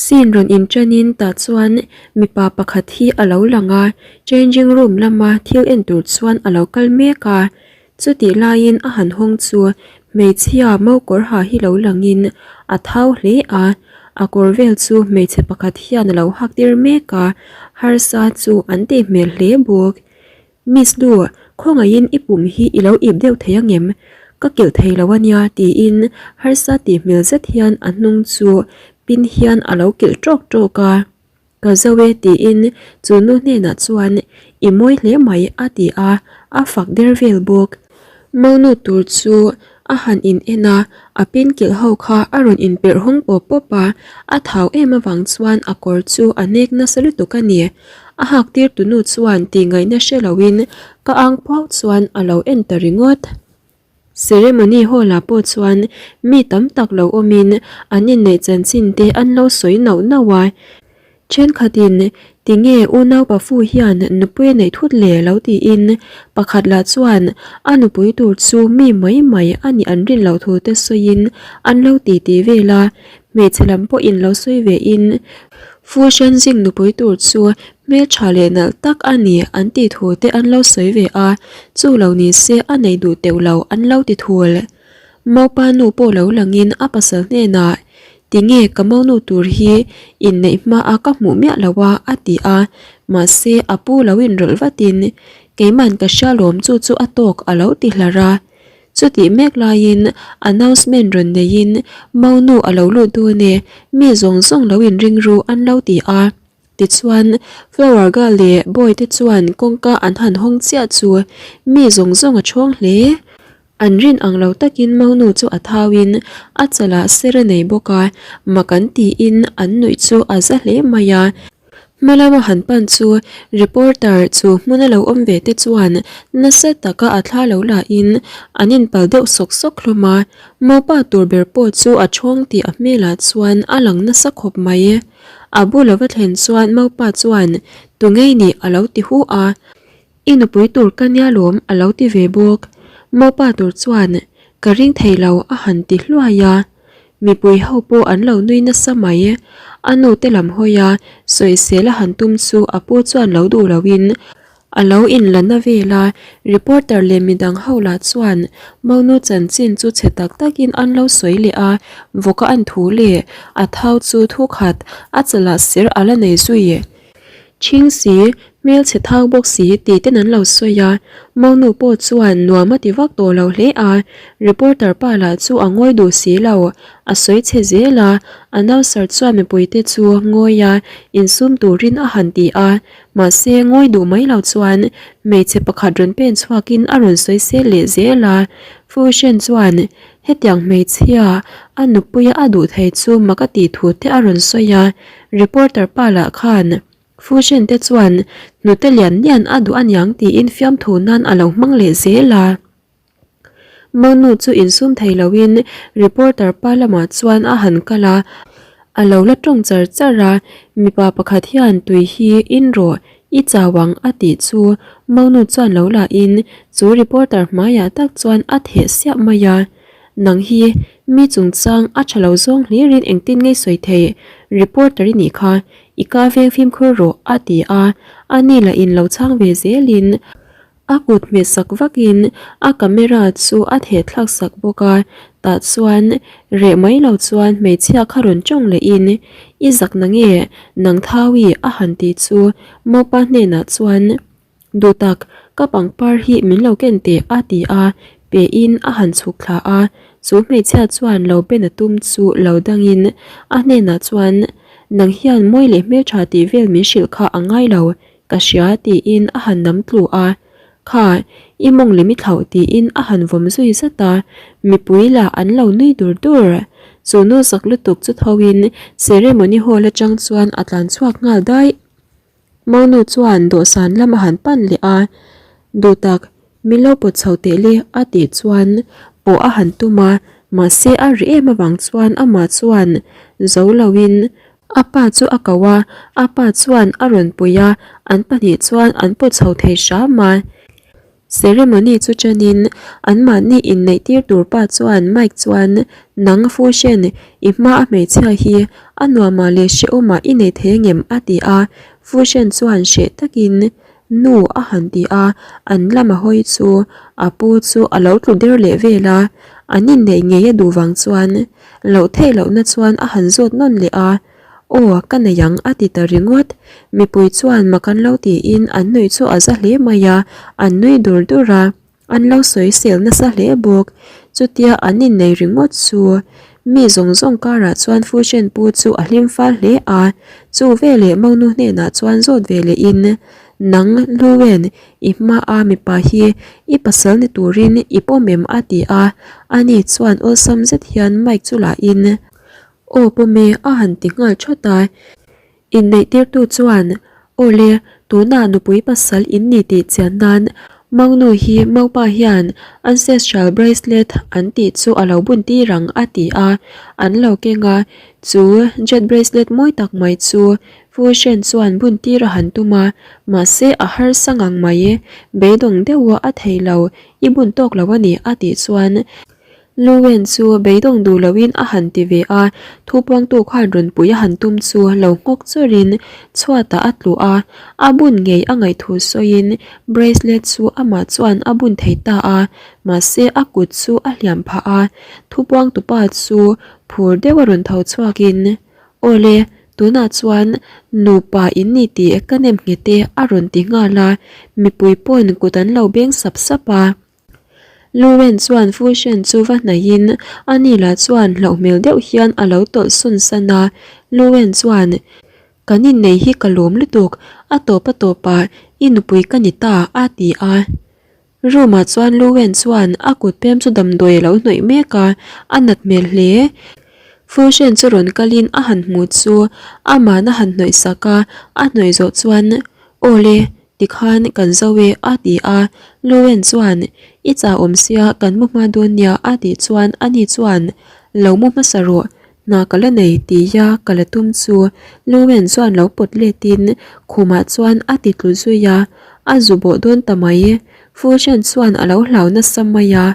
Scene rawn inṭanin tah chuan mipa pakhat hi a lo lang a, changing room lama thil en tur chuan a lo kal mek a. Chutih laiin a han hawng chu hmeichhia mokawr ha hi lo langin a thau hle a, a kawr vel chu hmeichhe pakhat hian a lo hak tir mek a, harsa chu an tih hmel hle bawk. Miss Lu, khawngaihin i pum hi i lo ip deuh thei angem? Ka kilh thei lo ania tiin harsa tih hmel zet hian a hnung chu pin hian a lo kilh tawk tawk a. Ka zo e tiin chu nu hnenah chuan i mawi hle mai a ti a, a fak der vel bawk. Monu tur chu a han in en a, a pin kilh ho kha a rawn in perh hawng pawp pawp a, a thau em avang chuan a kawr chu a nek nasa lutuk a ni. A hak tir tu nu chuan tih ngaihna hre loin ka ang phuau chuan a lo en ta ringawt. Ceremony hall ah pawh chuan mi tam tak lo awmin an inneih chanchin te an lo sawi nauh nauh a. Thenkhatin tinge unau Pafu hian nupui a neih thut le lo tiin pakhat lah chuan a nupui tur chu mi mai mai a nih an rin loh thu te sawiin an lo ti ti vel a, hmeichhe lam pawhin lo sawi ve in Fu Shanzing nupui tur chu hmeltha leh nalh tak a ni an tih thu te an lo sawi ve a, chu lo ni se a nei duh teuh lo an lo ti thul. Maupa nu pawh lo langin a pasal hnenah, Tinge ka monu tur hi inneih hmaa ka hmuh miah lo a a ti a, mahse a pu lo inrawlh vatin keiman ka hria lawm chu chu a tawk a lo ti hlar a. Chutih mek laiin announcement rawn neiin monu a lo lut dawn e, mi zawng zawng lo inring ru an lo ti a. Tichuan, Flower Girl leh Boy te chuan kawngka an han hawng chiah chu mi zawng zawng a chhawng hle. An rin ang lo takin monu chu a thauin a chalah ser a nei bawk a, mak an tiin an nuih chu a za hle mai a. Hma lama han pan chu reporter chu hmuna lo awm ve te chuan nasa taka a thla lo lahin an inpal deuh sawk sawk hlawm a, mopa tur ber pawh chu a chhawng tih a hmelah chuan a lang nasa khawp mai. A bula va thlen chuan mopa chuan tu ngei nih a lo ti hu a. I nupui tur ka nia lawm a lo ti ve bawk. Mopa tur chuan ka ring thei lo a han ti hluai a. Mipui ho pawh an lo nui nasa mai. A nu te lam hawi a, sawisel a han tum chu a pu chuan lo duh loin a lo inla na vel a. Reporter leh midang ho lah chuan Monu chanchin chu chhe tak takin an lo sawi leh a, vawka an thu leh a thau chu thu khat a chalah ser a la nei zui. Chhing si, hmelchhe thak bawk si tih ten an lo sawi a, Monu pawh chuan nuam a ti vak tawh lo hle a, reporter pa lah chu a ngawi duh si lo, a sawi chhe zel a, announcer chuan mipui te chu ngawi a insum turin a han ti a, mahse ngawi duh mai lo chuan hmeichhe pakhat rawn pen chhuakin a rawn sawi sel leh zel a, Fushen chuan hetiang hmeichhia a nupuia a duh thei chu mak a tih thu te a rawn sawi a. Reporter pa lah khan Fushen te chuan hnute lian lian a duh aniang tiin fiamthu nan a lo hmang leh zel a. Monu chu insum thei loin reporter pa lamah chuan a han kal a, a lo la tawng char char a, mipa pakhat hian tui hi in rawh i chau ang a tih chu Monu chuan lo la in chu reporter hmaiah tak chuan a theh siah mai a. Nang hi mi chungchang a tha lo zawng hlirin engtin ngei sawi thei reporter i nih kha, i ka veng fimkhur rawh a ti a, a ni lah in lo chhang ve zelin a kut hmet sak vakin a camera chu a theh thlak sak bawk a, tah chuan reh mai lo chuan hmeichhia kha rawn tawng lehin i zak na nge nang Thaui a han ti chu Mopa hnenah chuan Duhtak, ka pangpar hi min lo ken teh a ti a, pein a han chhuk thla a, chu hmeichhia chuan lo ben a tum chu lo dangin a hnenah chuan Nang hian mawi leh hmeltha tih vel min hrilh kha a ngai lo, ka hria tiin a han nam tlu a, Kha, i mawng lem i thlauh tiin a han vawm zui zat a, mipui lah an lo nui dur dur. Chu nu zak lutuk chu thoin ceremony hall atang chuan a tlan chhuak nghal daih. Monu chuan dawhsan lam a han pan leh a, Duhtak, min lo pawt chho teh le a tih chuan pawh a han tum a, mahse a ri em avang chuan amah chuan zo loin a pa chu a ko a, a pa chuan a rawn pui a, an pahnih chuan an pawt chho thei hram a. Ceremony chu ṭanin anmahni inneih tir tur pa chuan mic chuan Nang Fushen, i hma a hmeichhia hi a nuamah leh hrehawmah i nei thei angem? a ti a. Fushen chuan hreh takin Nu a han ti a, an lam a hawi chu a pu chu a lo tlu der leh vel a, an inneih ngei a duh vang chuan loh theih lohna chuan a han zawt nawn leh a. Aw, ka nei ang a ti ta ringawt. Mipui chuan mak an lo tiin an nuih chu a za hle mai a, an nui dur dur a, an lo sawisel nasa hle bawk. Chutia an innei ringawt chu mi zawng zawng karah chuan Fushen pu chu a hlim fal hle a, chu veleh Monu hnenah chuan zawt ve lehin, Nang Luwen, i hmaa mipa hi i pasal ni turin i pawm em? a ti a, ani chuan awlsam zet hian mic chu lahin, Aw pawme a han ti nghal thawt a, inneihtirtu chuan Aw le, tunah nupui pasal in ni tih chian nan Maunu hi Maupa hian ancestral bracelet an tih chu a lo bun tir ang a ti a, an lo keng a, chu jade bracelet mawi tak mai chu Fushen chuan bun tir a han tum a, mahse a harsa ngang mai, beidawng deuha a thei lo, i bun tawk lo a ni a tih chuan Luwen chu beidawng duh loin a han ti ve a, thupuangtu khan rawn pui a han tum chu lo nghawk chawrin chhuatah a tlu a, a bun ngei a ngaihthu sawiin bracelet chu amah chuan a bun thei ta a, mahse a kut chu a hliam phah a, thupuangtupa chu phur deuh a rawn tho chhuakin Awle, tunah chuan nupa in ni tih ka nem nghet e a rawn ti nghal a, mipui pawn kut an lo beng sap sap a. Lauren chuan Fushen chu va hnaihin ani lah chuan hlauh hmel deuh hian a lo tawlh sun san a. Lauren chuan, Kan innei hi ka lawm lutuk, a tawp a tawpah i nupui ka ni ta, a ti a. Room ah chuan Lauren chuan a kut pem chu damdawi a lo hnawih mek a, a nat hmel hle. Fushen chu rawn kalin a han hmu chu aman a han hnawih sak a, a hnawih zawh chuan, Awle, Tikhan kan zo e a ti a, Lauren chuan I chah awm sia kan mu hma dawn nia a tih chuan ani chuan Lo mu hmasa rawh, hna ka la nei tia ka la tum chu Lauren chuan lo pawt letin khumah chuan a ti tlu zui a, a zu bawh dawn ta mai. Fushen chuan a lo hlau nasa mai a,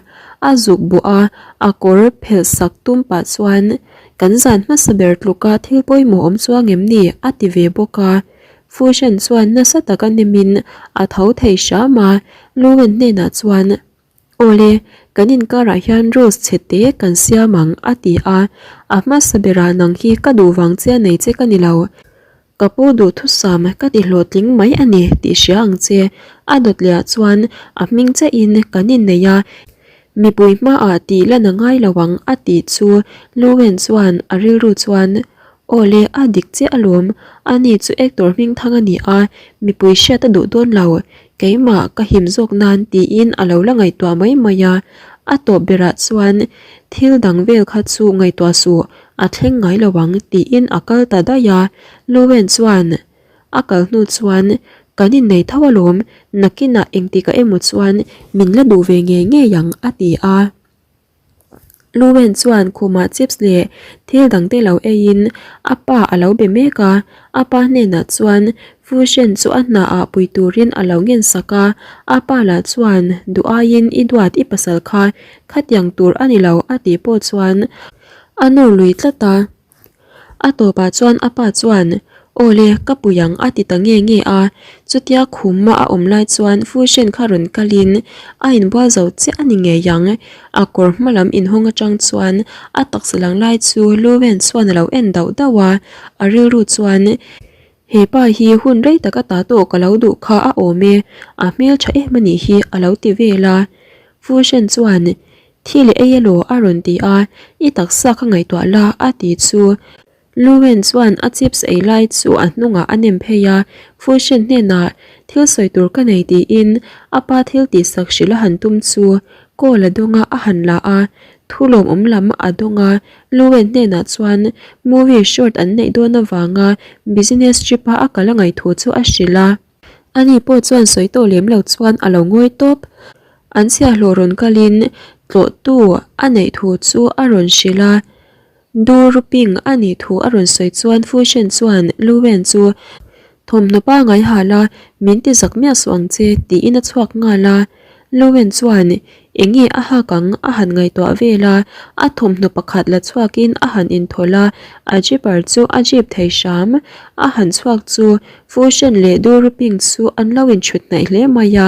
a zuk bawh a, a kawr phelh sak tum pah chuan Kan zan hmasa ber tluka thil pawimawh awm chuang em ni? a ti ve bawk a. Fushen chuan nasa taka nemin a tho thei hram a, Luwen hnenah chuan, Awle, kan inkarah hian rules chhe te kan siam ang, a ti a. A hmasa berah nang hi ka duh vang che a nei che ka ni lo. Ka pu duhthusam ka ti hlawhtling mai a ni tih hria ang che. A dawt lehah chuan a hming chiahin kan innei a, mipui hmaah tih lan a ngai lo ang, a tih chu Luwen chuan a rilru chuan, Aw le, a dik chiah alawm. Ani chu actor hmingthang a ni a, mipui hriat a duh dawn lo. Keimah ka him zawk nan tiin a lo la ngaihtuah mai mai a. A tawp berah chuan thil dang vel kha chu ngaihtuah suh, a thleng ngai lo ang tiin a kal ta daih a. Luwen chuan a kal hnu chuan kan innei tho alawm, nakinah engtikah emaw chuan min la duh ve ngei ngei ang a ti a. Luwen chuan khumah chips leh thil dangte lo eiin a pa a lo be mek a, a pa hnenah chuan Fushen chu a hnaah pui turin a lo ngen sak a, a pa lah chuan duh aiin i duat i pasal kha khatiang tur a ni lo a tih pawh chuan a nawr lui tlat a. A tawpah chuan a pa chuan, Aw le, ka pui ang a ti ta nge nge a. Chutia khum a awm lai chuan Fushen kha rawn kalin a inbual zo chiah a ni ngei ang. A kawr hma lam inhawng atang chuan a taksa lang lai chu Luwen chuan a lo en dauh dauh a, a rilru chuan, He pa hi hun rei tak ata tawh ka lo duh kha a awm e, a hmeltha em a nih hi a lo ti vel a. Fushen chuan, Thil i ei elaw? a rawn ti a, I taksa ka ngaihtuah la a ti chu. Luwen chuan a chips ei lai chu a hnungah a nem phei a, Fushen hnenah thil sawi tur ka nei tiin a pa thil tihsak hrilh a han tum chu call a dawng a, a han la a, thu lawmawm lam a dawng a, Luwen hnenah chuan movie short an neih dawn avanga business trip a a kal a ngaih thu chu a hrilh a. Ani pawh chuan sawi tawh lem lo chuan a lo ngawi tawp. An chhiahhlawh rawn kalin tlawhtu a neih thu chu a rawn hrilh a. Du Ruping a nih thu a rawn sawi chuan Fushen chuan Luwen chu thawmhnaw pangngai hal a, min ti zak miah suh ang che tiin a chhuak nghal a. Lowen chuan eng nge a hak ang a han ngaihtuah vel a, a thawmhnaw pakhat la chhuakin a han inthawlh a, a jeeper chu a jeep thei hram. A han chhuak chu Fushen leh Duruping chu an lo inchhut hnaih hle mai a,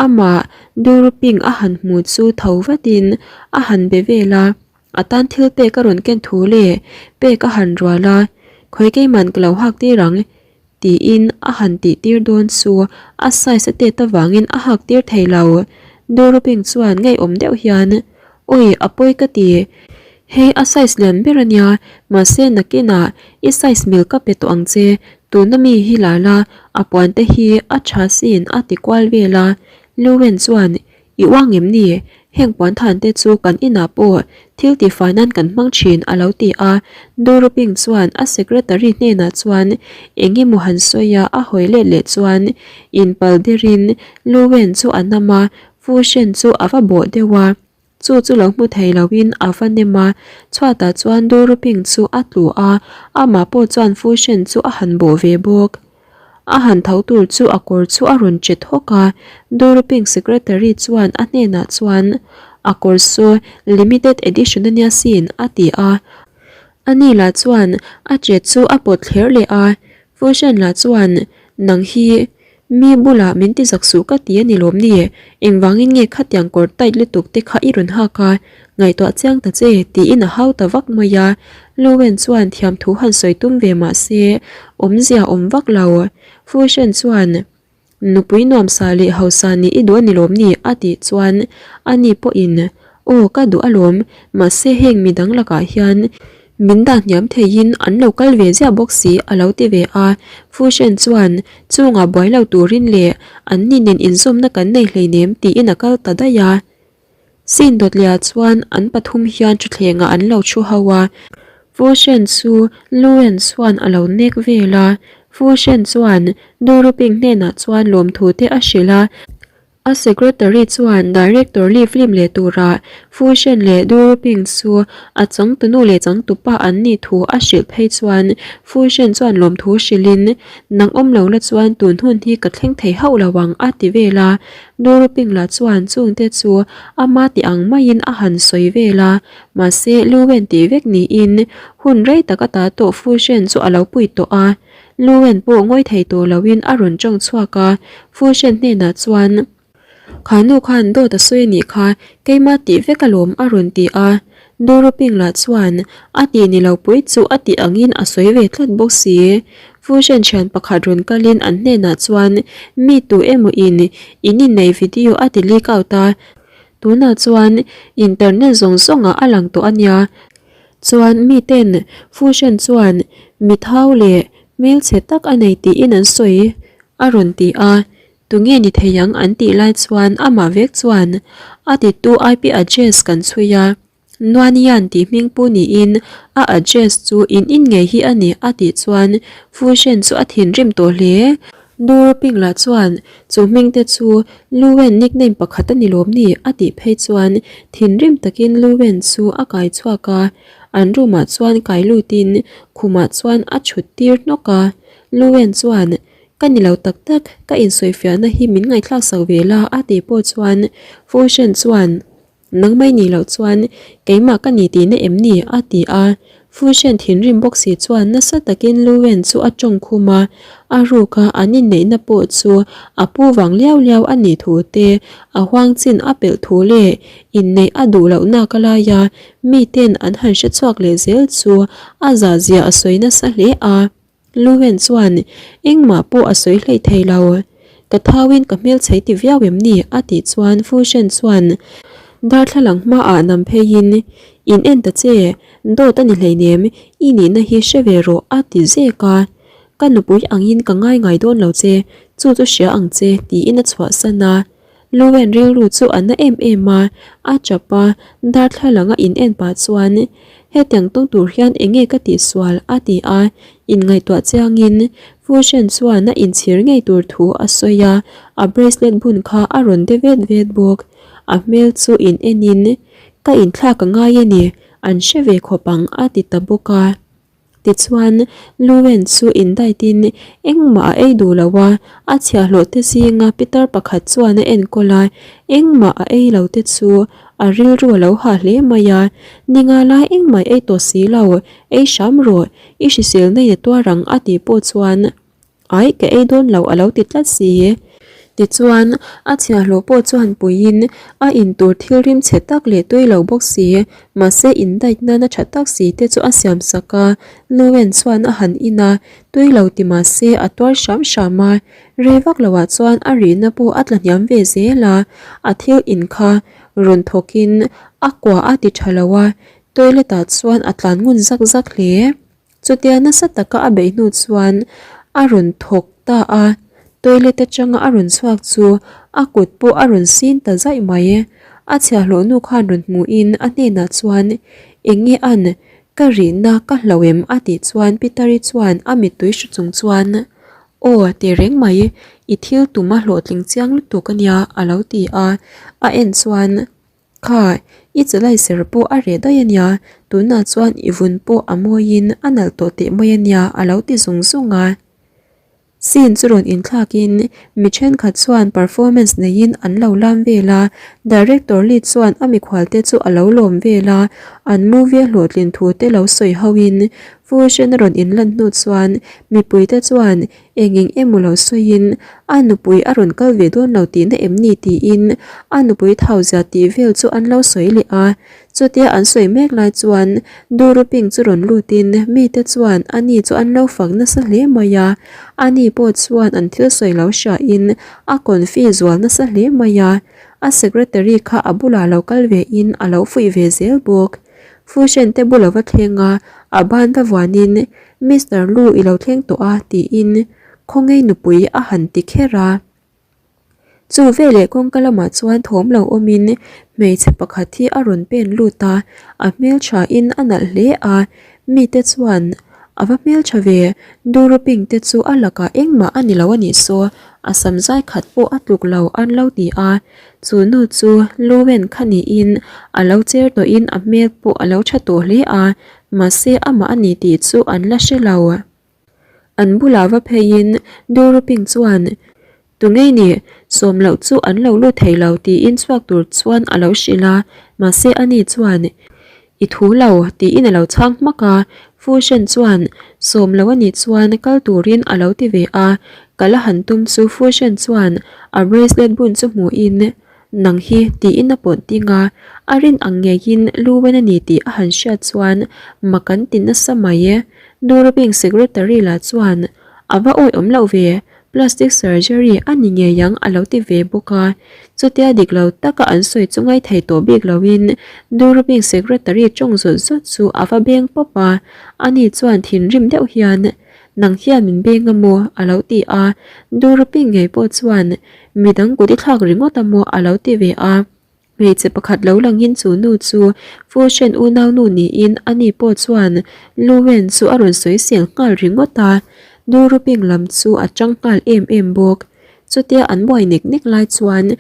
amah Duruping a han hmu chu tho vatin a han be vel a. A tan thil pek a rawn ken thu leh pek a han rual a, Khawi keiman ka lo hak tir ang tiin a han tih tir dawn chu a size a tet avangin a hak tir thei lo. Doruping chuan ngeiawm deuh hian, Awi a pawi ka ti, hei a size lian ber a nia, mahse nakinah i size mil ka pe tawh ang che, tuna mi hi la la, a puan te hi a tha sin a ti kual vel a. Luwen chuan I uang em ni? Heng puanthan te chu kan inah pawh thil tifai nan kan hmang thin a lo ti a. Doruping chuan a secretary hnenah chuan eng emaw han sawi a, a hawi let leh chuan inpal derin Luwen chu a nam a, Fushen chu a va bawh deuh a. Chu chu lo hmu thei loin a va nem a, chhuatah chuan Doruping chu a tlu a, amah pawh chuan Fushen chu a han bawh ve bawk. A han tho tur chu a kawr chu a rawn che thawk a, Doruping secretary chuan a hnenah chuan, A kawr saw limited edition a nia sin, a ti a. Ani lah chuan a chet chu a pawt thler leh a, Fushan lah chuan, Nang hi Mi bulah min ti zak suh ka ti a ni lawm ni? Engvangin nge khatiang kawr tight lutuk te kha i rawn hak a? Ngaihtuah chiang ta che, tiin a hau ta vak mai a. Lowen chuan thiamthu han sawi tum ve mah se, awmzia awm vak lo. Fushen chuan, Nupui nuamsa leh hausa nih i duh a ni lawm ni? a tih chuan ani pawhin, Aw, ka duh alawm, mahse heng midang lakah hian Min dah hniam theiin an lo kal ve ziah bawk si a lo ti ve a. Fushen chuan chungah buai lo turin leh an ni nen inzawmna kan nei hleinem tiin a kal ta daih a. Sin dawtliah chuan an pathum hian thutthlengah an lo thu ho a. Fushen chu Luen chuan a lo nek vel a. Fushen chuan Doruping hnenah chuan lawmthu te a hrilh a. A secretary chuan director Lee film leh tura Fushen leh Duruping chu a changtunu leh changtupa an nih thu a hrilh phei chuan Fushen chuan lawmthu hrilhin nang awm lo la chuan tun hun hi ka thleng thei hauh lo ang a ti vel a. Duruping lah chuan chungte chu ama ti ang maiin a han sawi vel a, mahse Luwen tih vek niin hun rei tak ata tawh Fushen chu a lo pui tawh a. Luwen pawh ngawi thei tawh loin a rawn tawng chhuak a, Fushen hnenah chuan, Kha nu khan dawt a sawi a nih kha, keimah tih vek alawm a rawn ti a. Doruping lah chuan a tih ni lo pui chu a tih angin a sawi ve tlat bawk si. Fushen thian pakhat rawn kalin an hnenah chuan, Mi tu emaw in in innei video a ti leak out a, tunah chuan internet zawng zawngah a lang tawh a nia. Chuan miten Fushen chuan mi thau leh hmelchhe tak a nei tiin an sawi a rawn ti a, tunge ni thei ang an tih lai chuan amah vek chuan a titu IP address kan chhui a, Nuanian tih hming pu niin a address chu in in ngei hi a ni a tih chuan Fushen chu a thinrim tawh hle. Duruping lah chuan chu hming te chu Luwen nickname pakhat a ni lawm ni? a tih phei chuan thinrim takin Luwen chu a kai chhuak a, an room ah chuan kai lutin khumah chuan a thut tir hnawk a. Luwen chuan, Ka ni lo tak tak, ka insawifiahna hi min ngaihthlak sak ve la a tih pawh chuan Fushen chuan, Nang mai nih loh chuan keimah ka ni tihna em ni? a ti a. Fushen thinrim bawk si chuan nasa takin Luwen chu a tawng khum a, a ruka an inneihna pawh chu a pu vang liau liau a nih thu te, a huang chin a pelh thu leh inneih a duh loh nak a lai a, miten an han hre chhuak leh zel chu a zah zia a sawi nasa hle a. Luwen chuan engmah pawh a sawi hleih thei lo. Ka thauin ka hmelchhei ti viau em ni? a tih chuan Fushen chuan darthlalang hmaah nam pheiin, In en ta che, dawt a ni hleinem, i nihna hi hre ve rawh a ti zek a. Ka nupui angin ka ngai ngai dawn lo che, chu chu hria ang che tiin a chhuahsan a. Luwen rilru chu a na em em a, a chap a, darthlalang a in en pah chuan, Hetiang tung tur hian eng nge ka tihsual? a ti a, inngaihtuah chiangin Fushen chuan a inchhir ngei tur thu a sawi a, a bracelet bun kha a rawn de vet vet bawk. A hmel chu in enin, Ka inthlak a ngai a ni, an hre ve khawp ang a ti ta bawk a. Tichuan, Luwen chu indaitin engmah a ei duh lo a, a chhiahhlawh te zinga pitar pakhat chuan a enkawl a, engmah a ei lo te chu a rilru a lo hah hle mai a, Ninga lai engmah i ei tawh si lo, ei hram rawh, i hriselna in a tuar ang a tih pawh chuan Ai, ka ei dawn lo a lo ti tlat si. Tichuan, a chhiahhlawh pawh chuan puiin a in tur thil rim chhe tak leh tui lo bawk si, mahse indait nana tha tak si te chu a siam sak a. Luwen chuan a han in a, tui lo ti mahse a tuar hram hram a. Rei vak loah chuan a rihna pawh a tla hniam ve zel a, a thil in kha rawn thawkin a kua a ti tha lo a, toilet ah chuan a tlan ngun zak zak hle. Chutia nasa taka a beih hnu chuan a rawn thawk ta a, toilet atanga a rawn chhuak chu a kut pawh a rawn sin ta zaih mai. A chhiahhlawh nu khan rawn hmuhin a hnenah chuan, Eng nge an, ka rihna ka hlo em? a tih chuan Pitari chuan a mittui hru chung chuan, Aw, ti reng mai, i thil tum a hlawhtling chiang lutuk a nia a lo ti a, a en chuan, Kha, i chalai ser pawh a reh daih a nia, tunah chuan i vun pawh a mawiin a nalh tawh teh mai a nia a lo ti zung zung a. Scene chu rawn inthlakin mi thenkhat chuan performance neiin an lo lam vel a, director lead chuan a mikhualte chu a lo lawm vel a, an movie a hlawhtlin thu te lo sawi hoin Fusion a rawn inlan hnu chuan mipuite chuan Eng eng emaw lo sawiin a nupui a rawn kal ve dawn lo tihna em ni tiin a nupui thau zia tih vel chu an lo sawi leh a. Chutia an sawi mek lai chuan Duruping chu rawn lutin mite chuan a ni chu an lo fak nasa hle mai a. A ni pawh chuan an thil sawi lo hriain a confi zual nasa hle mai a. A secretary kha a bulah lo kal vein a lo fuih ve zel bawk. Fushen te bula va thleng a, a ban va vuanin Mister Lu i lo thleng tawh a tiin khawngei nupui a han ti kher a. Chu veleh kawngka lamah chuan thawm lo awmin hmeichhe pakhat hi a rawn pen lut a, a hmelthain a nalh hle a, mite chuan a va hmeltha ve, Duruping te chu a lakah engmah a ni lo a nih saw, a sam zai khat pawh a tluk lo an lo ti a, chu nu chu Luwen kha niin a lo cher tawhin a hmel pawh a lo tha tawh hle a, Mahse amah a ni tih chu an la hre lo. An bulah va pheiin Duruping chuan, Tungei ni, sawm loh chu an lo lut thei lo tiin chhuak tur chuan a lo hrilh a, mahse ani chuan, I thu lo tiin a lo chhang hmak a, Fushen chuan, Sawm loh a nih chuan kal turin a lo ti ve a, kal a han tum chu Fushen chuan a bracelet bun chu hmuhin, Nang hi tiin a pawt ding a, a rin ang ngeiin Luwen a ni tih a han hriat chuan mak an ti nasa mai e. Durabing secretary lah chuan a va awihawm loh ve, plastic surgery a ni ngei ang a lo ti ve bawk a. Chutia dik lo taka an sawi chu ngaithei tawh bik loin Durabing secretary tawng zawt zawt chu a va beng pawp a, ani chuan thinrim deuh hian Nang hian min beng a maw? a lo ti a, Durabing ngei pawh chuan Midang kut i thlak ringawt a maw a lo ti ve a. Hmeichhe pakhat lo langin chu nu chu Fushen unaunu niin ani pawh chuan Luwen chu a rawn sawi sel nghal ringawt a. Duruping lam chu a tang nghal em em bawk. Chutia an buai nek nek lai chuan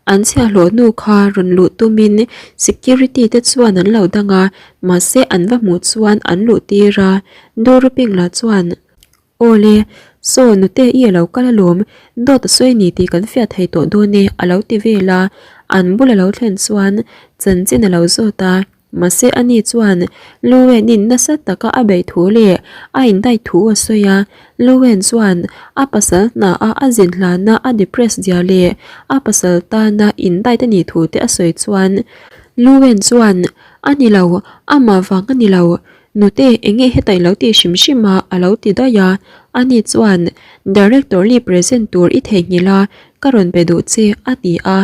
an chhiahhlawh nu kha rawn luh tumin security te chuan an lo dang a, mahse an va hmuh chuan an luh tir a. Duruping lah chuan. Aw le, saw nute i a lo kal alawm, dawt a sawi ni tih kan fiah thei tawh dawn e a lo ti vel a, an bul a lo thlen chuan chanchin a lo zawt a, mahse ani chuan Luwenin nasa taka a beih thu leh a indaih thu a sawi a, Luwen chuan a pasal hna a a zin hlana a depress zia leh a pasal tana indaih a nih thu te a sawi chuan Luwen chuan a ni lo, amah vang a ni lo, Nute, enge heta i lo tih hrim hrim a? a lo ti daih a. Ani chuan, Director Lee present tur i theihnghilh a, ka rawn pe duh che, a ti a,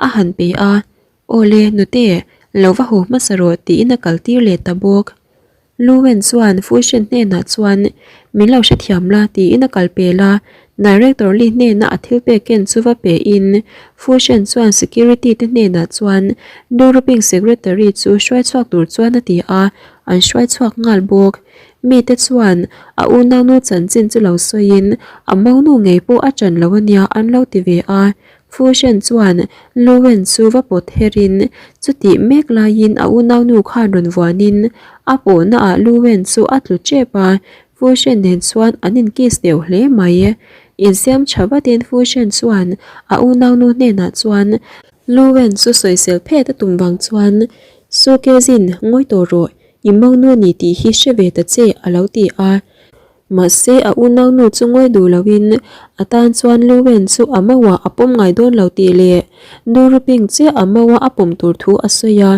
a han pe a. Awle, nute, lo va haw hmasa rawh, tiin a kal tir leh ta bawk. Luwen chuan Fuishen hnenah chuan, Min lo hrethiam la, tiin a kal pel a. Director Lee hnena a thil pek ken chu va pe in, Fushen chuan security te hnenah chuan Duruping secretary chu hruai chhuak tur chuan a ti a, an hruai chhuak nghal bawk. Mite chuan a unaunu chanchin chu lo sawiin a monu ngei pawh a ṭan lo ania an lo ti ve a. Fushen chuan Luwen chu va pawt herin chutih mek laiin a unaunu khan rawn vuanin a pawhnaah Luwen chu a tlu ṭep a. Fushen nen chuan an in kiss deuh hle mai. Insiam tha vatin Fushen chuan a unaunu hnenah chuan Luwen chu sawisel phet a tum vang chuan Su Kezin ngawi tawh rawh, i monu a ni tih hi hre ve ta che a lo ti a. Mahse a unaunu chu ngawi duh loin a tan chuan Luwen chu a mauah a pawm ngai dawn lo tih leh Duruping chiah a mauah a pawm tur thu a sawi a.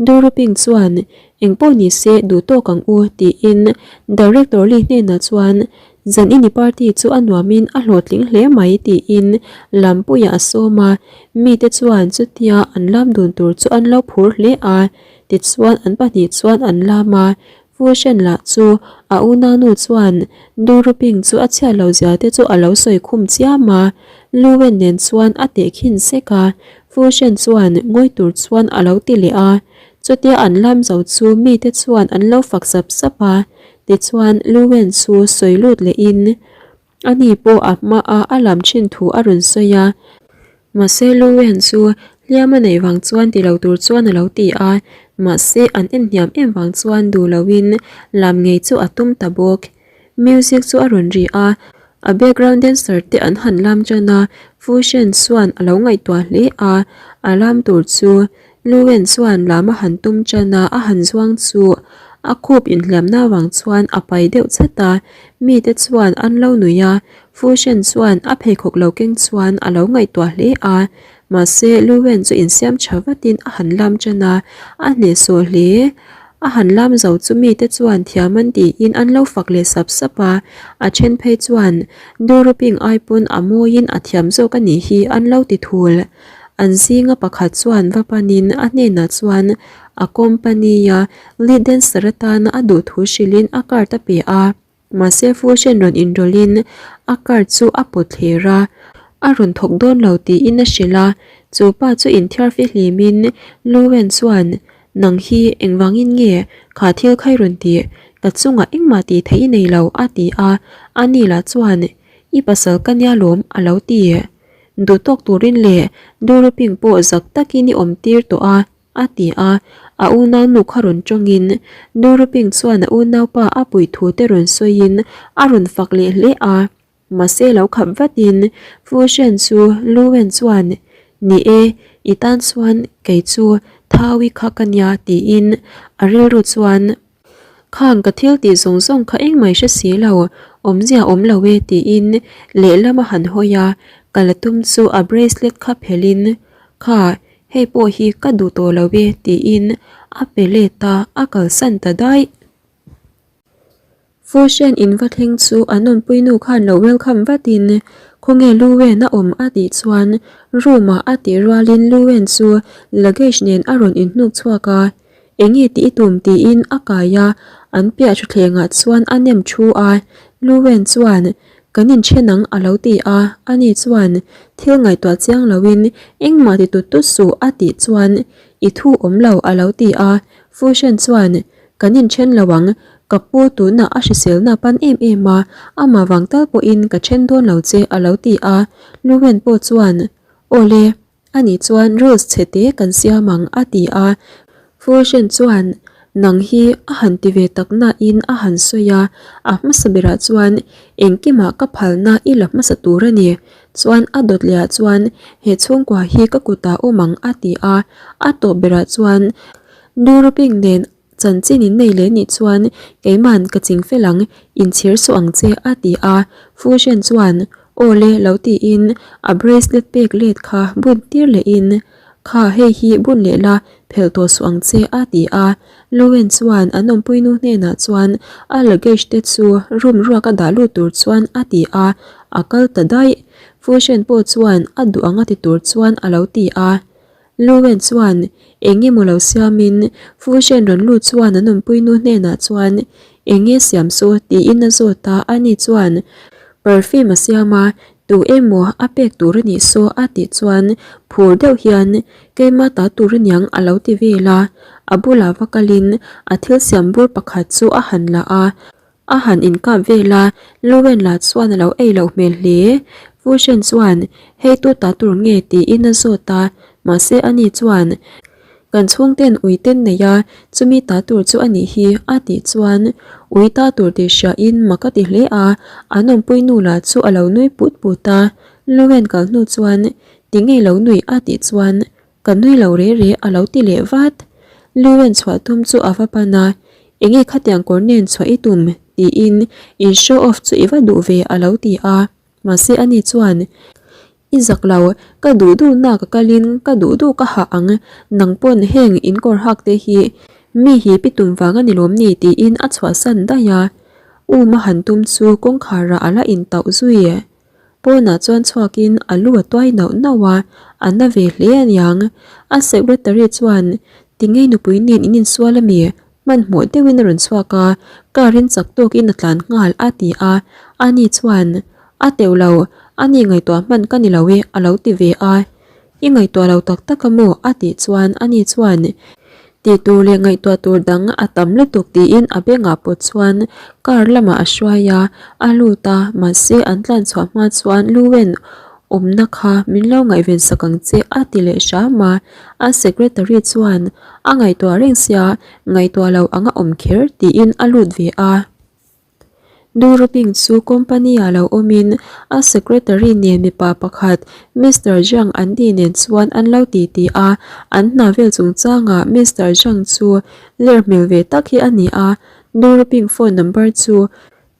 Duruping chuan Engpawh ni se duh tawk ang u tiin Director Lee hnenah chuan Zan ini party chu a nuamin a hlawhtling hle mai tiin lampuiah a sawm a, mite chuan chutia an lam dun tur chu an lo phur hle a, tichuan an pahnih chuan an lam a, Fushen lah chu a unaunu chuan Duruping chu a chhiat lo zia te chu a lo sawi khum chiam a, Luwen nen chuan a tehkhin sek a, Fushen chuan ngawi tur chuan a lo ti leh a, chutia an lam zo chu mite chuan an lo fak sap sap a. Tichuan, Luwen chu sawi lut lehin ani pawh a hmaa a lam thin thu a rawn sawi a. Mahse, Luwen chu hliam a neih vang chuan ti lo tur chuan a lo ti a, mahse an en hniam em vang chuan duh loin lam ngei chu a tum ta bawk. Music chu a rawn ri a, a background dancer te an han lam tan a, Fushen chuan a lo ngaihtuah hle a, a lam tur chu Luwen chuan lam a han tum tan a, a han zuang chu a khup inhliamna avang chuan a pai deuh chat a, mite chuan an lo nui a, Fushen chuan a pheikhawk lo keng chuan a lo ngaihtuah hle a, mahse Luwen chu insiam tha vatin a han lam tan a, a hnehsawh hle. A han lam zo chu mite chuan thiam an tiin an lo fak leh sap sap a, a then phei chuan Duruping ai pawn a mawiin a thiam zawk a nih hi an lo ti thul. An zinga pakhat chuan va panin a hnenah chuan a company-a lead dancer atana a duh thu hrilhin a card a pe a. Mahse Fushen rawn inrawlhin a card chu a pawt thler a, a rawn thawk dawn lo tiin a hrilh a. Chu pa chu inthiar fihlimin Luwen chuan, Nang hi engvangin nge kha thil kha i rawn tih? Ka chungah engmah tih theih i nei lo a ti a. Ani lah chuan, I pasal ka nia lawm a lo ti. Duh tawk turin leh Duruping pawh zak takin i awm tir tawh a, a ti a. A unau nu kha rawn tawngin Duruping chuan a unaupa a puih thu te rawn sawiin a rawn fak leh hle a. Mahse lo khap vatin Fushen chu Luwen chuan, Ni e, i tan chuan kei chu Thaui kha ka nia tiin a rilru chuan Khang ka thil tih zawng zawng kha engmah i hre si lo, awmzia awm lo e tiin lehlam a han hawi a, ka la tum chu a bracelet kha phelhin Kha, hei pawh hi ka duh tawh lo e tiin a pe let a, a kalsan ta daih. Foshen in va thleng chu an awmpuinu khan lo welcome vatin khawnge Luwen a awm a tih chuan room ah a tih rualin Luwen chu luggage nen a rawn inhnuk chhuak a, enge tih i tum tiin a kai a, an piah thutthleng ah chuan a nem thu a, Luwen chuan kan inthen ang a lo ti a, ani chuan thil ngaihtuah chiang loin engmah ti tut tut suh a tih chuan i thu awm lo a lo ti a, Foshen chuan Kan inthen lo ang, ka pu tunah a hriselna pan em em a, amah vang tal pawhin ka then dawn lo che a lo ti a, Luwen pawh chuan, Awle, ani chuan rules chhe te kan siam ang a ti a, Fushen chuan, Nang hi a han ti ve tak nain a han sawi a, a hmasa berah chuan engkimah ka phalna i la hmasa tur a ni, chuan a dawt lehah chuan he chhungkua hi ka kutah awm ang a ti a, a tawp berah chuan Duruping nen chanchin in nei leh nih chuan keiman ka ching fel ang, inchhir suh ang che a ti a, Fushen chuan aw le lo tiin a bracelet pek let kha bun tir lehin kha hei hi bun leh la phelh tawh suh ang che a ti a, Lowen chuan an awmpuinu hnenah chuan a luggage te chu room ruak a dah lut tur chuan a ti a, a kal ta daih. Fushen pawh chuan a duh ang a ti tur chuan a lo ti a. Luwen chuan eng emaw lo siamin Fushen rawn lut chuan an awmpuinu hnenah chuan eng nge siam chu tiin a zawt a, ani chuan perfume a siam a, tu emaw a pek tur a nih saw a tih chuan phur deuh hian keima ta tur aniang a lo ti vel a, a bulah va kalin a thil siam bur pakhat chu a han la a. A han inkap vel a, Lowen lah chuan a lo ei loh hmel hle. Fushen chuan, Hei tu ta tur nge? tiin a zawt a, mahse ani chuan, Kan chhungten ui ten nei a, chumi ta tur chu a nih hi a tih chuan ui ta tur tih hriain mak a ti hle a, an awmpui nu lah chu a lo nui put put a. Luwen kal hnu chuan ti ngei lo nui a tih chuan ka nui lo re re a lo ti leh vat. Luwen chhuah tum chu a va pan a, Enge khatiang kawr nen chhuah i tum? tiin in show off chu i va duh ve a lo ti a. Mahse ani chuan I zak lo, ka duh duh na ka kalin ka duh duh ka hah ang, nang pawn heng in kawr hak te hi mi hi pi tum vang a ni lawm ni tiin a chhuahsan daih a. Um a han tum chu kawngkhar ah a la intauh zui. Pawnah chuan chhuakin a lu a tuai nauh nauh a, a na ve hle aniang. A secretary chuan Tingei nupui nen in insual ami? Hmanhmawh deuhin a rawn chhuak a, car in chak tawkin a tlan nghal a ti a, ani chuan, A teuh lo, ani ngaihtuah hman ka ni lo e a lo ti ve a. I ngaihtuah lo tak tak a maw? a tih chuan ani chuan, Tih tur leh ngaihtuah tur dang a tam lutuk tiin a bengah pawh chuan car lamah a hruai a, a lut a, mahse an tlan chhuah hma chuan Luwen awmna kha min lo ngaihven sak ang che a ti leh hram a, a secretary chuan a ngaihtuah reng sia ngaihtuah lo anga awm kher tiin a lut ve a. Duruping chu company ah lo awmin a secretary nen mipa pakhat Mister Zhang an tih nen chuan an lo ti ti a, an hna vel chungchangah Mister Zhang chu ler hmel ve tak hi a ni a, Duruping phone number chu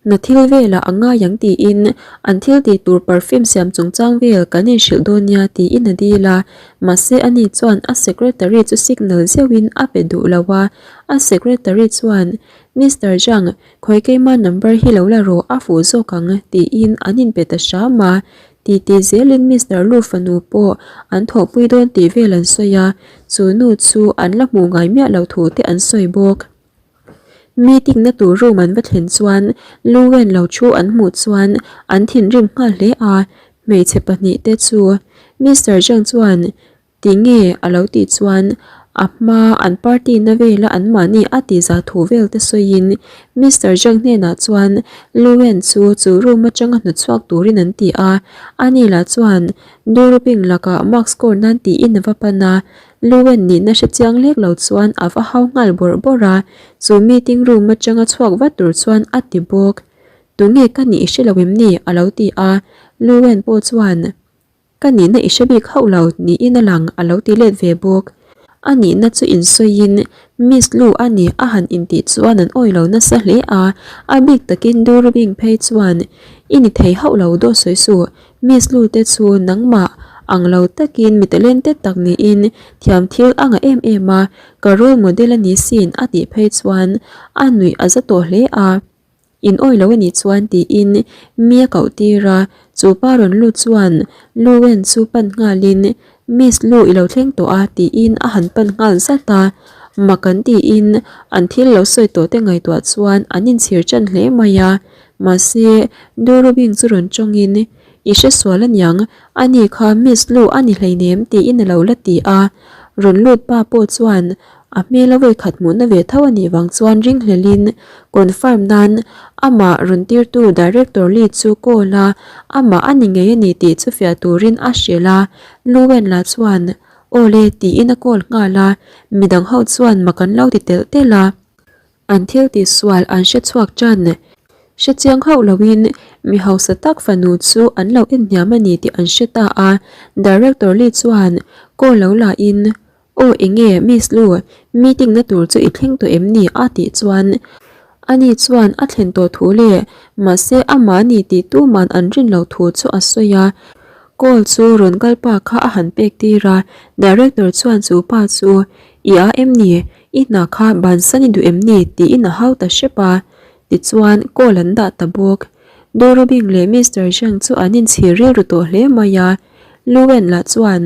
Hna thil velah a ngai ang tiin an thil tih tur perfume siam chungchang vel kan inhrilh dawn nia tiin a dil a, mahse ani chuan a secretary chu signal zeuhin a pe duh lo a, a secretary chuan Mister Zhang, khawi keima number hi lo la rawh a fuh zawk ang tiin an inpe ta hram a, titi zelin Mister Lu fanu pawh an thawhpui dawn tih vel an sawi a, chu nu chu an la hmuh ngai miah lo thu te an sawi bawk. Meeting na tur room an va thlen chuan Luwen lo thu an hmuh chuan an thinrim nghal hle a, hmeichhe pahnih te chu Mister Zhang chuan tinge a lo tih chuan a hma an party na vela an mahni a tih zah thu vel te sawiin Mister Zhang hnenah chuan Luwen chu chu room atanga hnawtchhuak turin an ti a, ani lah chuan Duruping lakah mark score nan tiin a va pan a, Luwen nihna hre chiang lek lo chuan a va hau nghal bawrh bawrh a, chu meeting room atanga chhuak vat tur chuan a ti bawk. Tunge ka nih i hre lo em ni? a lo ti a, Luwen pawh chuan Ka nihna i hre bik hauh lo niin a lang a lo ti let ve bawk. A nihna chu insawiin Miss Lu a ni a han intih chuan an awi lo nasa hle a, a bik takin Durubing phei chuan I ni thei hauh lo dawt sawi suh, Miss Lu te chu nangmah ang lo takin mi talented tak niin thiam thil a ngah em em a, ka role model a ni sin a tih phei chuan a nuih a za tawh hle a. In awi lo a nih chuan tiin mi a koh tir a, chu pa rawn lut chuan Lu Wen chu pan nghalin Miss Lu i lo thleng tawh a tiin a han pan nghal zat a, mak an tiin an thil lo sawi tawh te ngaihtuah chuan an inchhir tan hle mai a. Mahse, Durubing chu rawn tawngin, I hre sual aniang, ani kha Miss Lu a ni hleinem tiin a lo la ti a. Rawn lut pa pawh chuan a hmel a vawikhat hmuhna ve tho a nih vang chuan ringhlelin confirm nan amah rawn tirtu Director Lee chu call a, amah a ni ngei a ni tih chu fiah turin a hrilh a. Lu Wen lah chuan, Aw le tiin a call nghal a, midang ho chuan mak an lo ti telh telh a. An thil tih sual an hre chhuak tan. Hre chiang hauh loin mi hausa tak fanu chu an lo en hniam a ni tih an hre ta a. Director Lee chuan call lo la in, Aw enge Miss Lu, meeting na tur chu i thleng tawh em ni? a tih chuan ani chuan a thlen tawh thu leh mahse amah ni tih tuman an rin loh thu chu a sawi a. Call chu rawn kal pa kha a han pek tir a, Director chuan chu pa chu I a em ni? I hna kha bansan i duh em ni? tiin a hau ta hrep a. Tichuan, call an dah ta bawk. Dorobing leh Mister Zhang chu an inchhir rilru tawh hle mai a. Luwen lah chuan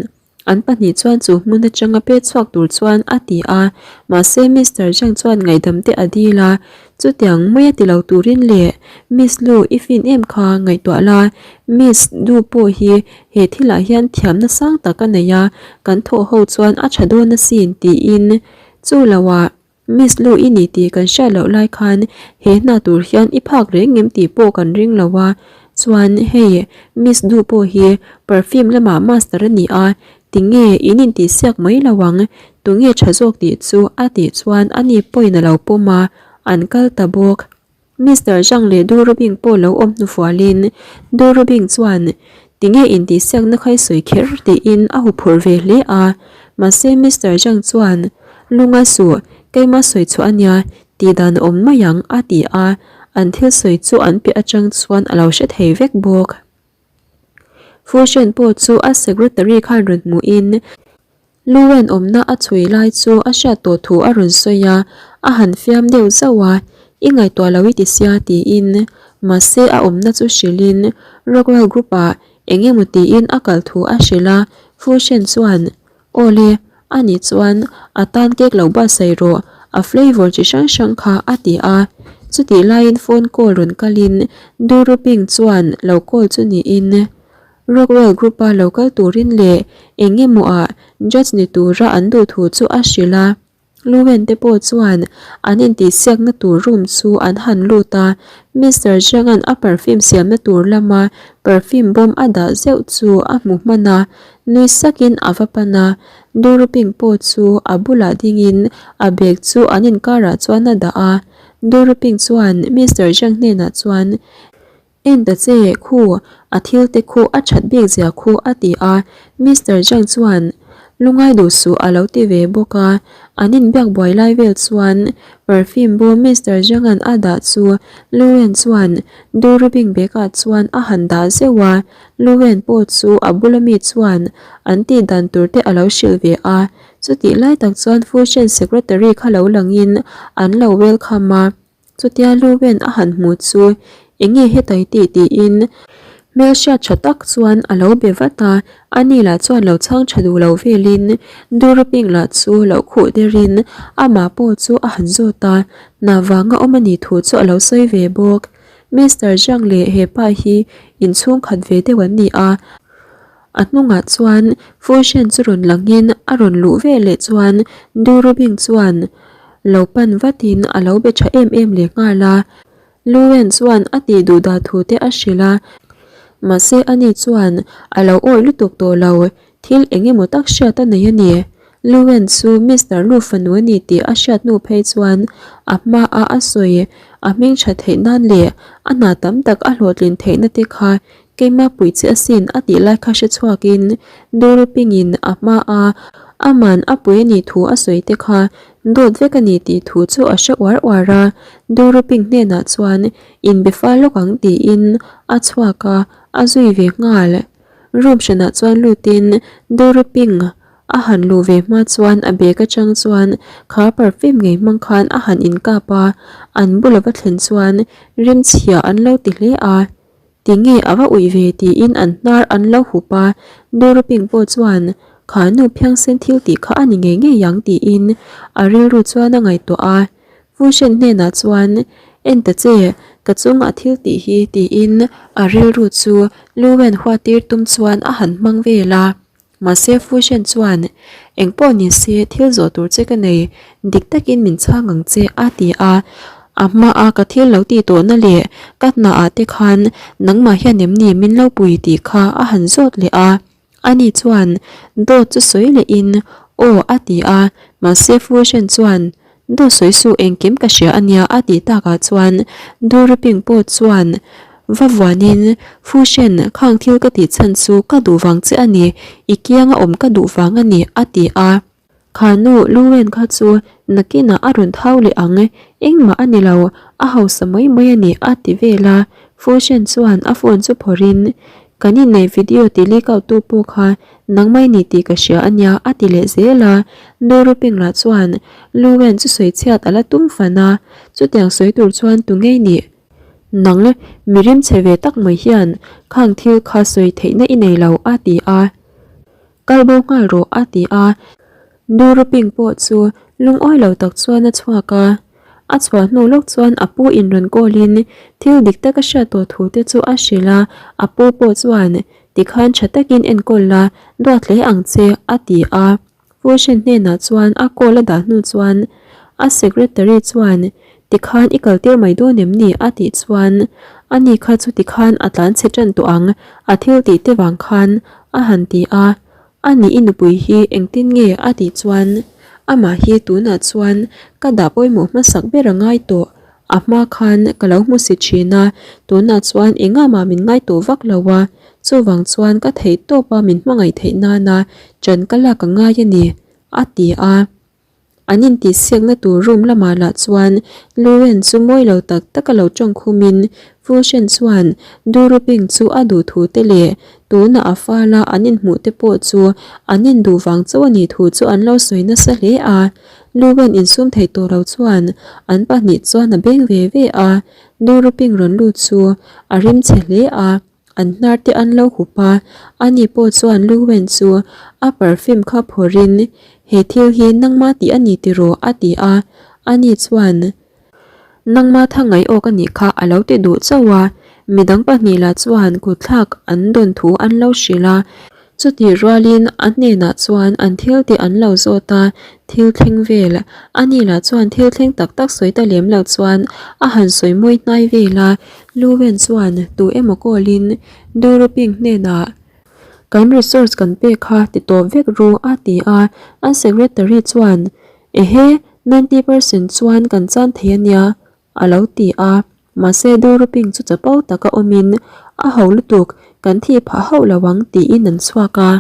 an pahnih chuan chu hmun atanga pet chhuak tur chuan a ti a. Mahse, Mister Zhang chuan ngaihdam te a dil a. Chutiang mai a ti lo turin leh Miss Lu i fin em kha ngaihtuah la, Miss Du pawh hi he thilah hian thiamna sang tak a nei a, kan thawh ho chuan a tha dawn asin tiin chu loah Miss Lu i ni tih kan hriat loh lai khan he hna tur hian i phak reng ngem tih pawh kan ring lo a, chuan hei Miss Du pawh hi perfume lamah master a ni a, tinge in intihsiak mai lo ang. Tunge tha zawk tih chu a tih chuan ani pawhin a lo pawm a, an kal ta bawk. Mister Zhang leh Du Rubing pawh lo awm hnufualin Du Rubing chuan tinge intihsiakna kha i sawi kher tiin a huphurh ve hle a, mahse Mister Zhang chuan Lunga suh, keima sawi chhuah a nia, tih dan a awm mai ang a ti a, an thil sawi chu an piah atang chuan a lo hre thei vek bawk. Fusion pawh chu a secretary khan rawn hmuhin Luwen awmna a chhui lai chu a hriat tawh thu a rawn sawi a, a han fiam deuh zauh a, I ngaihtuah lo i ti sia tiin mahse a awmna chu hrilhin Rockwell Group ah eng emaw tiin a kal thu a hrilh a, Fusion chuan Awle, ani chuan a tan cake lo buatsaih rawh, a flavour chi hrang hrang kha a ti a, chutih laiin phone call rawn kalin Duruping chuan lo call chu niin Rockwell Group-a lo kal turin leh eng emaw ah judge ni tura an duh thu chu a hrilh a. Luwen te pawh chuan an intihsiakna tur room chu an han lut a, Mister Zhang-a'n a perfume siamna tur lama perfume bawm a dah zeuh chu a hmu hman a, nui sakin a va pan a. Duruping pawh chu a bulah dingin a bag chu an inkarah chuan a dah a. Duruping chuan Mister Zhang hnenah chuan, En ta che, khu, a thil te khu a that bik zia khu a ti a, Mister Zhang chuan lungai duh suh a lo ti ve bawk a, an inbiak buai lai vel chuan perfume bawm Mister Zhang-a'n a dah chu Lu Wen chuan Durubing bag-ah chuan a han dah zeuh a, Lu Wen pawh chu a bula mi chuan an tih dan tur te a lo hrilh ve a, chutih lai tak chuan Fusion Secretary kha lo langin an lo welcome a. Chutia Luwen a han hmu chu enge hetai tih tiin hmelhriat tha tak chuan a lo be vat a, ani lah chuan lo chhang tha duh lo velin Duruping lah chu lo khuh derin amah pawh chu a han zawt a, hna vanga awm a nih thu chu a lo sawi ve bawk. Mister Zhang leh hepa hi inchhungkhat ve deuh an ni a, A hnungah chuan Fusion chu rawn langin a rawn luh ve leh chuan Durubing chuan lo pan vatin a lo be tha em em leh nghal a. Luwen chuan a tih duh dah thu te a hrilh a, mahse ani chuan a lo awih lutuk tawh lo, thil eng emaw tak hriat a nei a ni. Luwen chu Mister Lu fanu a ni tih a hriat hnu phei chuan a hmaa a sawi a hming tha theih nan leh a hna tam tak a hlawhtlin theihna te kha Keimah pui che asin a tih lai kha hre chhuakin Durupingin a hma a aman a pui a nih thu a sawi te kha dawt vek a ni tih thu chu a hre uar uar a, Duruping hnenah chuan inbe fal lawk ang tiin a chhuak a, a zui ve nghal. Room hranah chuan lutin Duruping a han luh ve hma chuan a bag atang chuan kha perfume ngei hmang khan a han inkap a, an bula va thlen chuan rimchhia an lo ti hle a. Tinge a va uih ve tiin an hnar an lo hup a, Duruping pawh chuan kha nu phiangsen thil tih kha a ni ngei ngei ang tiin a rilru chuan a ngaihtuah a. Fushen hnenah chuan En ta che, ka chunga thil tih hi tiin a rilru chu Luwen huatir tum chuan a han hmang vel a. Mahse Fushen chuan, Eng pawh ni se, thil zawh tur che ka nei, dik takin min chhang ang che, a ti a. A hmaa ka thil lo tih tawhna leh ka hnaah te khan nangmah hian em ni min lo pui tih kha a han zawt leh a. Ani chuan dawt chu sawi lehin, Aw, a ti a. Mahse Fushen chuan, Dawt sawi suh engkim ka hria a nia a tih takah chuan Duruping pawh chuan va vuanin Fushen khang thil ka tih chhan chu ka duh vang che a ni, i kianga awm ka duh vang a ni a ti a. Kha nu Luwen kha chu nakinah a rawn thau leh ang, engmah a ni lo, a hausa mai mai a ni a ti vel a. Fushen chuan a phone chu phawrhin Kan inneih video ti leak out tu pawh kha Nangmah i ni tih ka hria a nia a ti leh zel a, Duruping lah chuan Luwen chu sawi chhiat a la tum fan a, chutiang sawi tur chuan tu ngei nih? Nang mi rimchhe ve tak mai hian khang thil kha sawi theihna i nei lo a ti a, kal bo nghal rawh a ti a, Duruping pawh chu lungawi lo tak chuan a chhuak a, a chhuah hnu lawk chuan a pu in rawn call in thil dik tak a hriat tawh thu te chu a hrilh a, a pu pawh chuan Tikhan tha takin enkawl la, duat hle ang che, a ti a. Fushen hnenah chuan a call a dah hnu chuan a secretary chuan Tikhan i kaltir mai dawn em ni? a tih chuan ani kha chu tikhan a tlan chhe tan tawh ang, a thil tih te vang khan, a han ti a. Ani i nupui hi engtin nge? a tih chuan Amah hi tunah chuan ka dah pawimawh hmasak ber a ngai tawh. A hma khan ka lo hmu si thin a, tunah chuan engah mah min ngai tawh vak lo a, chuvang chuan ka theih tawp a min hmangaih theih nana ṭan ka lak a ngai a ni, a ti a. An intihsiakna tur room lamah lah chuan Luren chu mawi lo tak tak a lo tawng khumin Fushen chuan Duruping chu a duh thu te leh tuna a fala an inhmuh te pawh chu an induh vang chauh a nih thu chu an lo sawi nasa hle a. Luren insum thei tawh lo chuan an pahnih chuan a beng ve ve a, Duruping rawn lut chu a rimchhe hle a. An hnar te an lo hup a, ani pawh chuan Luwen chu a perfume kha phawrhin, He thil hi nangma tih a ni tiraw? a ti a, ani chuan, Nangma tha ngaih awk a nih kha a lo ti duh chauh a, midang pahnih lah chuan kutthlak an dawn thu an lo hrilh a, Chutih rualin a hnenah chuan an thil tih an lo zawt a, thil thleng vel. Ani lah chuan thil thleng tak tak sawi ta lem lo chuan a han sawi mawi hnai vel a, Luwen chuan tu emaw call-in Duruping hnenah Kan resource kan pek kha ti tawp vek ru a ti a, an secretary chuan Ehe, 90 percent chuan kan chan thei a nia a lo ti a. Mahse Duruping chu chapo taka awmin a ho lutuk kan thih phah hauh lo ang tiin an chhuak a.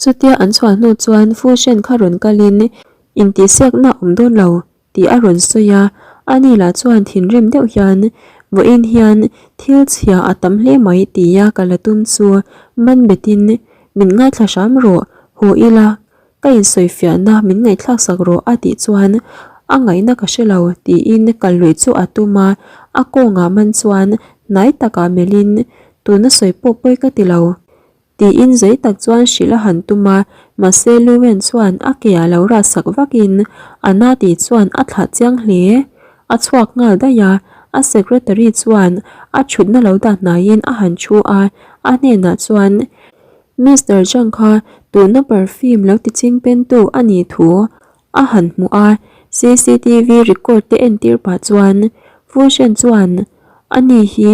Chutia an chhuah hnu chuan Fushen kha rawn kalin intihsiakna a awm dawn lo tih a rawn sawi a, ani lah chuan thinrim deuh hian vawiin hian thil chhia a tam hle mai tia ka la tum chu man betin min ngaithla hram rawh, haw ila Ka insawifiahna min ngaihthlak sak rawh a tih chuan a ngaihna ka hre lo tiin kal luih chu a tum a, a kawngah man chuan hnai takah melhin tuna sawi pawh pawi ka ti lo tiin zei tak chuan hrilh a han tum a, mahse Luwen chuan a ke ah lo rah sak vakin a na tih chuan a thlah chiang hle. A chhuak nghal daih a, a secretary chuan a thutna lo dah hnaiin a han thu a, a hnenah chuan Mister Zhang kha tuna perfume lo ti ching pentu a nih thu a han hmu a, cctv record te entir pah chuan Fu Shen chuan Ani hi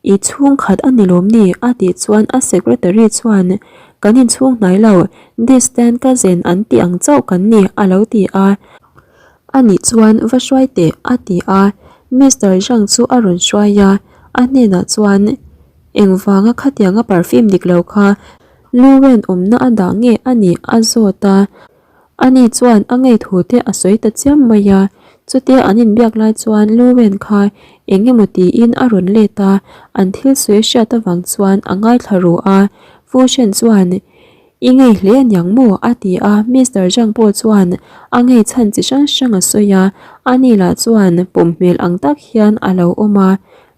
i chhungkhat a ni lawm ni? a tih chuan a secretary chuan Kan inchhung hnai lo, distant cousin an tih ang chauh kan ni a lo ti a. Ani chuan va hruai teh a ti a, Mister Zhang chu a rawn hruai a, a hnenah chuan Engvanga khatianga perfume dik lo kha Luwen awmna a dah nge a nih a zawt a, ani chuan a ngei thu te a sawi ta chiam mai a, chutia an inbiak lai chuan Luwen kha eng emaw tiin a rawn let a, an thil sawi hriat avang chuan a ngaithla ru a, Fu Shen chuan I ngei hle aniang maw? a ti a, Mister Zhang pawh chuan a ngei chhan chi hrang hrang a sawi a, ani lah chuan pawm hmel ang tak hian a lo awm a,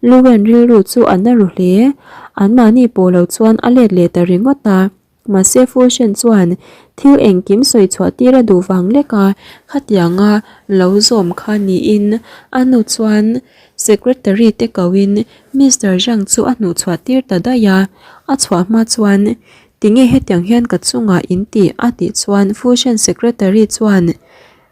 Luwen rilru chu a na ru hle, anmahni pawh lo chuan a let leh ta ringawt a, mahse Fushen chuan thil engkim sawi chhuah tir a duh vang lek a, khatianga lo zawm kha niin a nu chuan secretary te koin Mister Zhang chu a hnuhchhuah tir ta daih a, a chhuah hma chuan Tinge hetiang hian ka chungah in tih? a tih chuan Fusion Secretary chuan,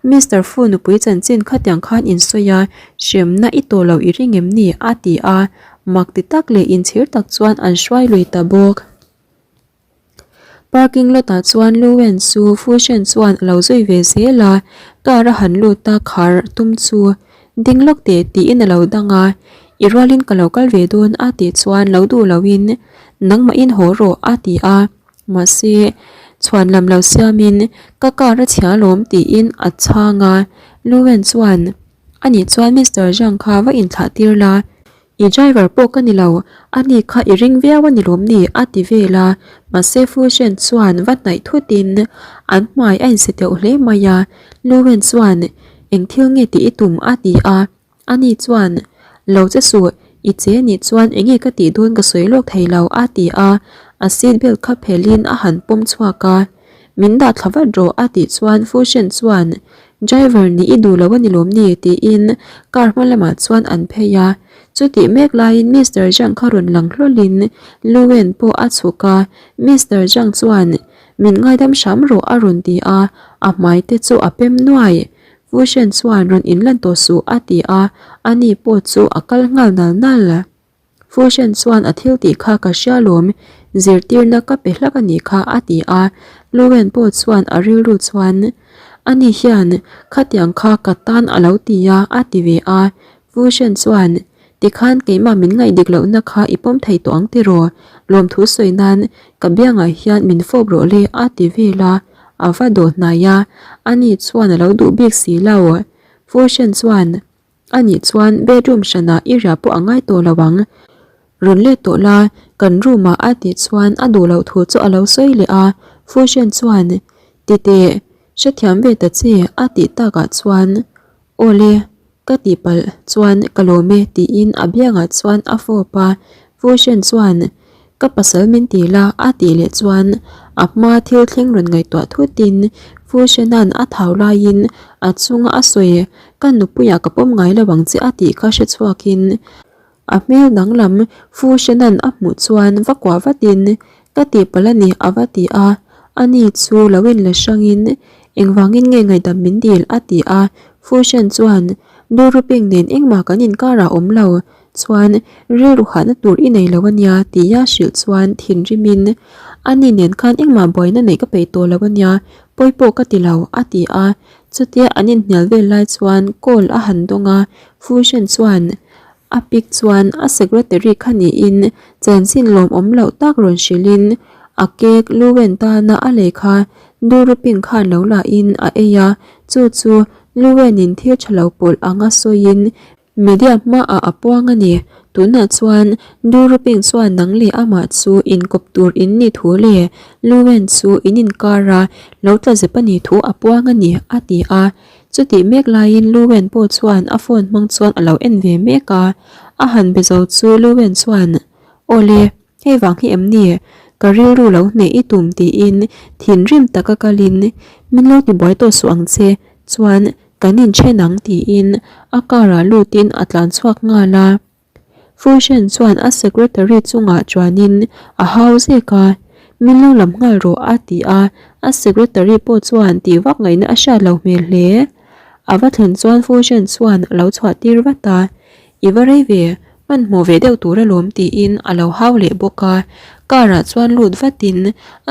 Mister Fu nupui chanchin khatiang khan in sawi a, hremna i tawh loh i ring em ni? a ti a, mak ti tak leh inchhir tak chuan an hruai lui ta bawk. Parking lot ah chuan Luwen chu Fusion chuan a lo zui ve zel a, car a han lut a khar tum chu ding lawk teh tiin a lo dang a, I rualin ka lo kal ve dawn a tih chuan lo duh loin nangmahin haw rawh a ti a, mahse chhuan lam lo siamin ka car a chhia alawm tiin a chhang a, Luwen chuan anih chuan Mister Zhang kha va inthlah tir la, I driver pawh ka ni lo, ani kha i ring viau a ni lawm ni a ti vel a, mahse Fushen chuan va hnaih thutin an hmai a insi teuh hle mai a, Luwen chuan eng thil nge tih i tum a ti a. Ani chuan, Lo che suh, i che nih chuan enge ka tih dawn ka sawi lawk thei lo a ti a, a seat belt kha phelhin a han pawm chhuak a. Min dah thla vat rawh a tih chuan Fushen chuan, Driver nih i duh lo a ni lawm ni? tiin car hma lamah chuan an phei a. Chutih mek laiin Mister Zhang kha rawn lang hlawlin Luwen pawh a chhuk a, Mister Zhang chuan, Min ngaidam hram rawh a rawn ti a, a hmai te chu a pem nuai. Fushen chuan rawn inlan tawh suh a ti a, ani pawh chu a kal nghal nal nal. Fushen chuan a thil tih kha ka hria lawm, zirtirna ka pe hlak a nih kha a ti a, Luwen pawh chuan a rilru chuan Ani hian khatiang kha ka tan a lo ti a, a ti ve a. Fushen chuan, Tikhan keimah min ngaih dik lohna kha i pawm thei tawh ang tiraw? Lawmthu sawi nan ka biangah hian min fawp rawh le a ti vel a, a va dawh hnai a, ani chuan a lo duh bik si lo. Fushen chuan, Anih chuan bedroom hranah i riah pawh a ngai tawh lo ang. Rawn let tawh la, kan room ah a tih chuan a duh loh thu chu a lo sawi leh a, Fushen chuan, Titeh, hrethiam ve ta che a tih takah chuan, Awle, ka tihpalh chuan ka lawm e tiin a biangah chuan a fawp a, Fushen chuan, Ka pasal min ti la a tih leh chuan a hma thil thleng rawn ngaihtuah thutin Fushena'n a thau laiin a chunga a sawi ka nupuiah ka pawm ngai lo ang che a tih kha hre chhuakin a hmel danglam Fushena'n a hmuh chuan va kuah vatin ka tihpalh a ni a va ti a, ani chu lo inla hrangin engvangin nge ngaihdam min dil a ti a, Fushen chuan Duruping nen engmah kan inkarah awm lo Chuan rilru hahna tur i nei lo ania tia hrilh chuan thinrimin ani nen khan engmah buaina neih ka peih tawh lo ania, pawi pawh ka ti lo a ti a. Chutia an inhnial vel lai chuan call a han dawng a, Fushen chuan a pick chuan a secretary kha niin chanchin lawmawm loh tak rawn hrilhin a cake Luwen tana a lei kha Duruping khan lo lahin a ei a, chu chu Luwenin thil tha lo pawlh anga sawiin Media hmaah a puang a ni. Tunah chuan Duruping chuan nang leh amah chu inkawp tur in ni thu leh Luwen chu in inkar a lo tla zep a nih thu a puang a ni, a ti a. Chutih mek laiin Luwen pawh chuan a phone hmang chuan a lo en ve mek a. A han be zo chu Luwen chuan, Awle, hei vang hi em ni? Ka rilru lo hneh i tum tiin thinrim taka kalin min lo tibuai tawh suh ang che chuan Kan inchen ang tiin a car ah lutin a tlan chhuak nghal a. Fushen chuan a secretary chungah chuanin a hau zek a, Min lo lam nghal rawh a ti a, a secretary pawh chuan tih vak ngaihna a hriat lo hmel hle. A va thlen chuan Fushen chuan a lo chhuah tir vat a, I va rei ve, hmanhmawh ve deuh tur alawm tiin a lo hau leh bawk a. Car ah chuan lut vatin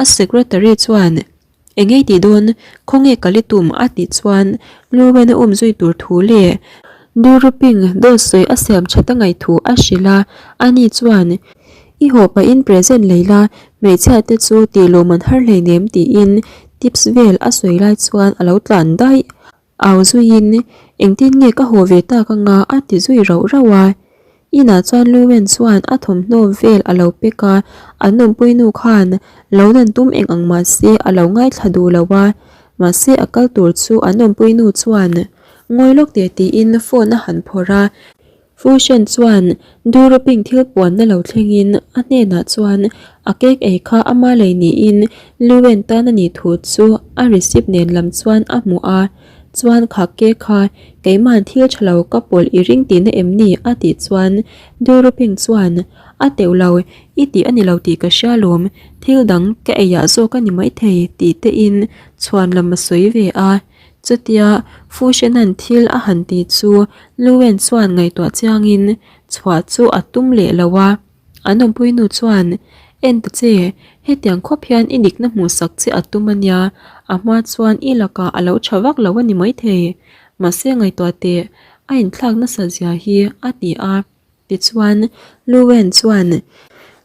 a secretary chuan Eng ei tih dawn, khawnge ka li tum a tih chuan Luwen a um zui tur thu leh Duruping dawt sawi a siam that a ngaih thu a hrilh a, ani chuan I haw pahin present lei la, hmeichhia te chu tih lawm an har hleinem tiin tips vel a sawi lai chuan a lo tlan daih. Au zuiin engtin nge ka haw ve tak anga a ti zui rauh rauh a. Inah chuan Luwen chuan a thawmhnaw vel a lo pek a, an awmpui nu khan lo dan tum eng ang mahse a lo ngaithla duh lo a, mahse a kal tur chu an awmpui nu chuan ngawi lawk teh tiin phone a han phawrh a. Fushen chuan Duruping thil puanna lo thlengin a hnenah chuan a cake ei kha ama lei niin Luwen tan a nih thu chu a receipt nen lam chuan a hmuh a, chuan kha cake kha keima'n thil tha lo ka pawlh i ring tihna em ni a tih chuan Duruping chuan a teuh lo i tih a ni lo tih ka hria lawm thil dang ka eiah zawk a ni maithei tih tein chhuan lam a sawi ve a. Chutia Fushenan thil a han ti chu Luen chuan ngaihtuah chiangin chhuah chu a tum leh lo a. An awmpui nu chuan, En ta che, hetiang khawp hian i dikna hmuhsak che a tum a nia, a hma chuan i lakah a lo tha vak lo a ni maithei. Mahse ngaihtuah teh, a inthlak nasa zia hi a ti a. Tichuan, Luwen chuan,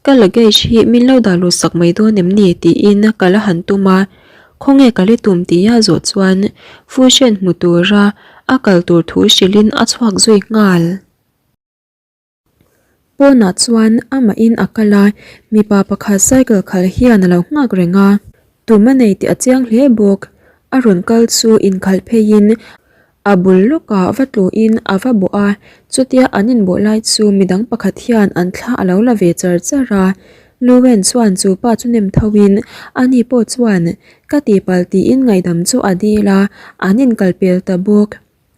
Ka luggage hi min lo dah luh sak mai dawn em ni? tiin kal a han tum a. Khawnge kal i tum tia zawh chuan Fushen hmu tura a kal tur thu hrilhin a chhuak zui nghal. Pawnah chuan amahin a kal a, mipa pakhat cycle khalh hian a lo nghak reng a. Tum a nei tih a chiang hle bawk. A rawn kal chu inkhalh pheiin A bul lawkah va tluin a va bawh a, chutia an inbawh lai chu midang pakhat hian an thla a lo la ve char char a. Luwen chuan chu pa chu nem thoin ani pawh chuan ka tihpalh tiin ngaihdam chu a dil a, an inkalpel ta bawk.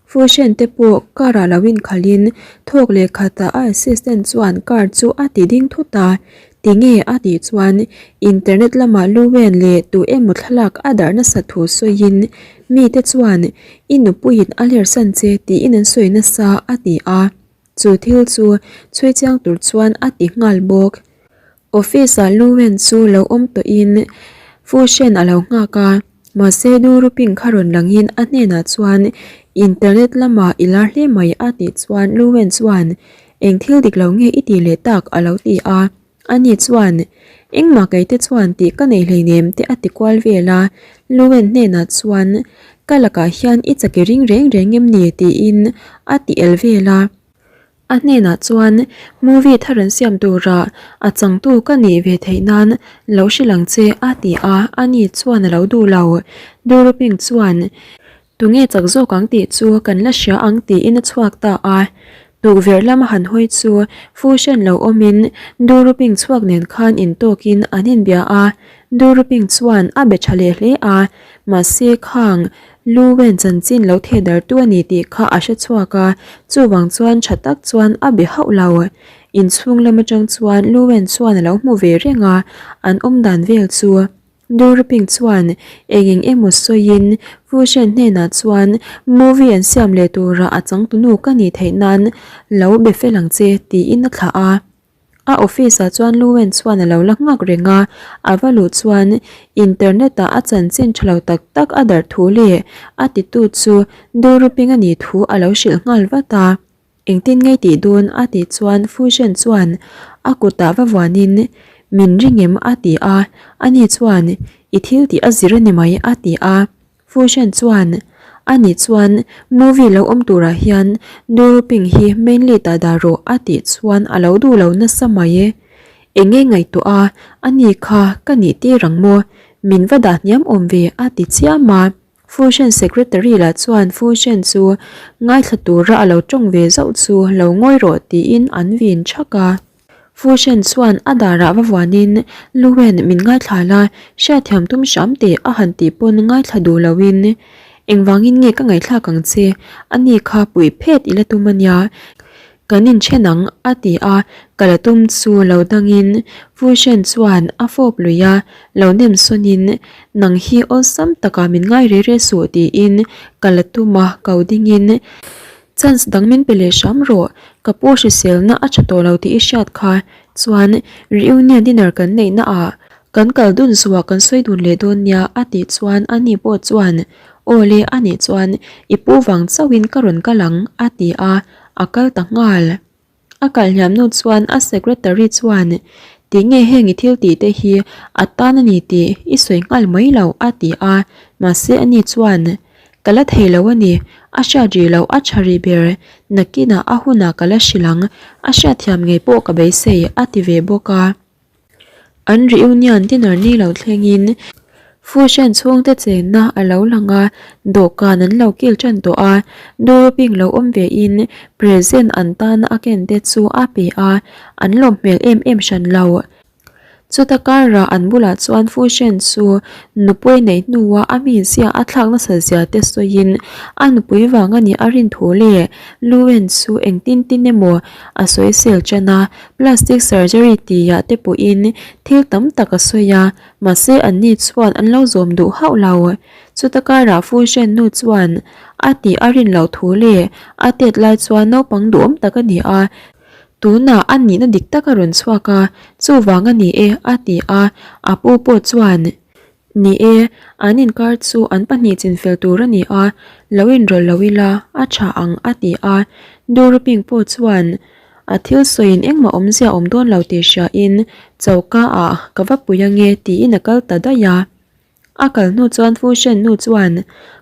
Fushen te pawh car ah lo inkhalhin thawk leh khatah a assistant chuan car chu a ti ding thut a, Tinge a tih chuan internet lamah Luwen leh tu emaw thlalak a darh nasa thu sawiin mite chuan i nupuiin a lersan che tiin an sawi nasa a ti a, chu thil chu chhui chiang tur chuan a ti nghal bawk. Office ah Luwen chu lo awm tawhin Fushen a lo nghak a. Mahse Duruping kha rawn langin a hnenah chuan Internet lamah i lar hle mai a tih chuan Luwen chuan Eng thil dik lo nge i tih leh tak a lo ti a. Ani chuan Engmah kei te chuan tih ka nei hleinem te a ti kual vel a. Luwen hnenah chuan Ka lakah hian i chaki ring reng reng em ni tiin a ti el vel a. A hnenah chuan movie thar an siam turah a changtu ka nih ve theih nan lo hrilh ang che a ti a, ani chuan a lo duh lo. Duruping chuan tunge chak zawk ang tih chu kan la hria ang tiin a chhuak ta a. Tukverh lama han hawi chu Fushen lo awmin Duruping chhuak nen khan intawkin an inbia a, Duruping chuan a be tha leh hle a, mahse khang Lu Wen chanchin lo theh dartu a ni tih kha a hre chhuak a, chuvang chuan tha tak chuan a be hauh lo. Inchhung lam atang chuan Lu Wen chuan a lo hmu ve reng a, an awm dan vel chu. Du Ruping chuan eng eng emaw sawiin Fu Shen hnenah chuan movie an siam leh turah a changtunu ka nih theih nan lo be fel ang che tiin a thlah a. A office ah chuan Luwen chuan a lo la nghak reng a, a va luh chuan internet ah a chanchin tha lo tak tak a darh thu leh a titu chu Duruping a nih thu a lo hrilh nghal vat a. Engtin ngei tih dawn a tih chuan Fusion chuan a kutah va vuanin min ring em a ti a, ani chuan i thil tih a zir a ni mai a ti a. Fushen chuan, Ani chuan movie lo awm turah hian Duruping hi main lead ah dah rawh a tih chuan a lo duh lo nasa mai e. Eng nge ngaihtuah a, ani kha ka nih tir ang maw? Min va dah hniam awm ve a ti chiam a. Fushen secretary lah chuan Fushen chu ngaithla tura a lo tawng ve zauh chu lo ngawi rawh tiin an vin thak a. Fushen chuan a darah va vuanin, Luwen, min ngaithla la, hriatthiam tum hram teh a han tih pawn ngaithla duh loin, Engvangin nge ka ngaihthlak ang che? Ani kha puih phet i la tum a nia, kan inchen ang a ti a, ka la tum chu lo dangin Fushen chuan a fawp lui a, lo nem sawnin, Nang hi awlsam takah min ngai re re suh tiin ka la tum a, ko dingin, Chance dang min pe leh hram rawh, ka pu hriselna a tha tawh lo tih i hriat kha, chuan reunion dinner kan neih na ah kan kal dun zuah kan sawi dun leh dawn nia a tih chuan a ni pawh chuan aw le a nih chuan i pu vang chauhin ka rawn kal ang a ti a, a kal ta nghal. A kalhliam nu chuan a secretary chuan Tinge heng i thil tih te hi a tan a ni tih i sawi nghal mai lo a ti a, mahse ani chuan Ka la thei lo a ni, a hriat rih loh a tha rih ber, nakinah a hunah ka la hrilh ang, a hriatthiam ngei pawh ka beisei a ti ve bawk a. An reunion dinner ni lo thlengin Fushen chhungte chenna a lo lang a, dawhkan an lo kil tan tawh a, Duruping lo awm vein present an tana a ken te chu a pe a, an lawm hmel em em hran lo. Chuta karah an bulah chuan Fushen chu nupui neih hnua a mizia a thlak nasa zia te sawiin a nupui vang a nih a rin thu leh Luen chu engtin tin emaw a sawisel tan a, Plastic surgery tihah te pawhin thil tam tak a sawi a, mahse anni chuan an lo zawm duh hauh lo. Chuta karah Fushen nu chuan a tih a rin loh thu leh a tet lai chuan naupang duhawm tak a ni a, tunah a nihna dik tak a rawn chhuak a, chuvang a ni e a ti a, a pu pawh chuan Ni e, an inkar chu an pahnih chinfel tur a ni a, lo inrawlh lo ila a tha ang a ti a. Duruping pawh chuan a thil sawiin engmah awmzia awm dawn lo tih hriain choka ah ka va pui ange tiin a kal ta daih a. A kal hnu chuan Fushen nu chuan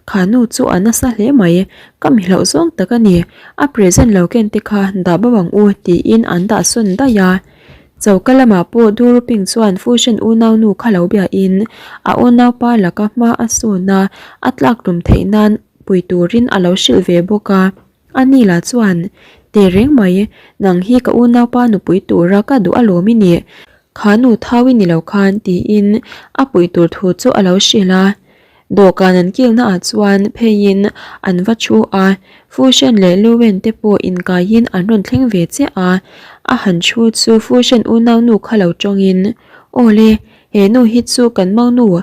Kha nu chu a nasa hle mai, ka mi hlauh zawng tak a ni, a present lo ken te kha dah bo ang u tiin an dah sawn daih a. Choka lamah pawh Duruping chuan Fushen unaunu kha lo biain a unaupa laka hma a sawn a, a tlak tum theih nan pui turin a lo hrilh ve bawk a. Ani lah chuan, Teh reng mai, nang hi ka unaupa nupui tura ka duh alawm i nih, kha nu thau i ni lo khan tiin a pui tur thu chu a lo hrilh a. Dawhkan an kilna ah chuan pheiin an va thu a, Fushen leh Luwen te pawh inkaiin an rawn thleng ve chiah a, a han thu chu Fushen unaunu kha lo tawngin, Aw le, he nu hi chu kan monu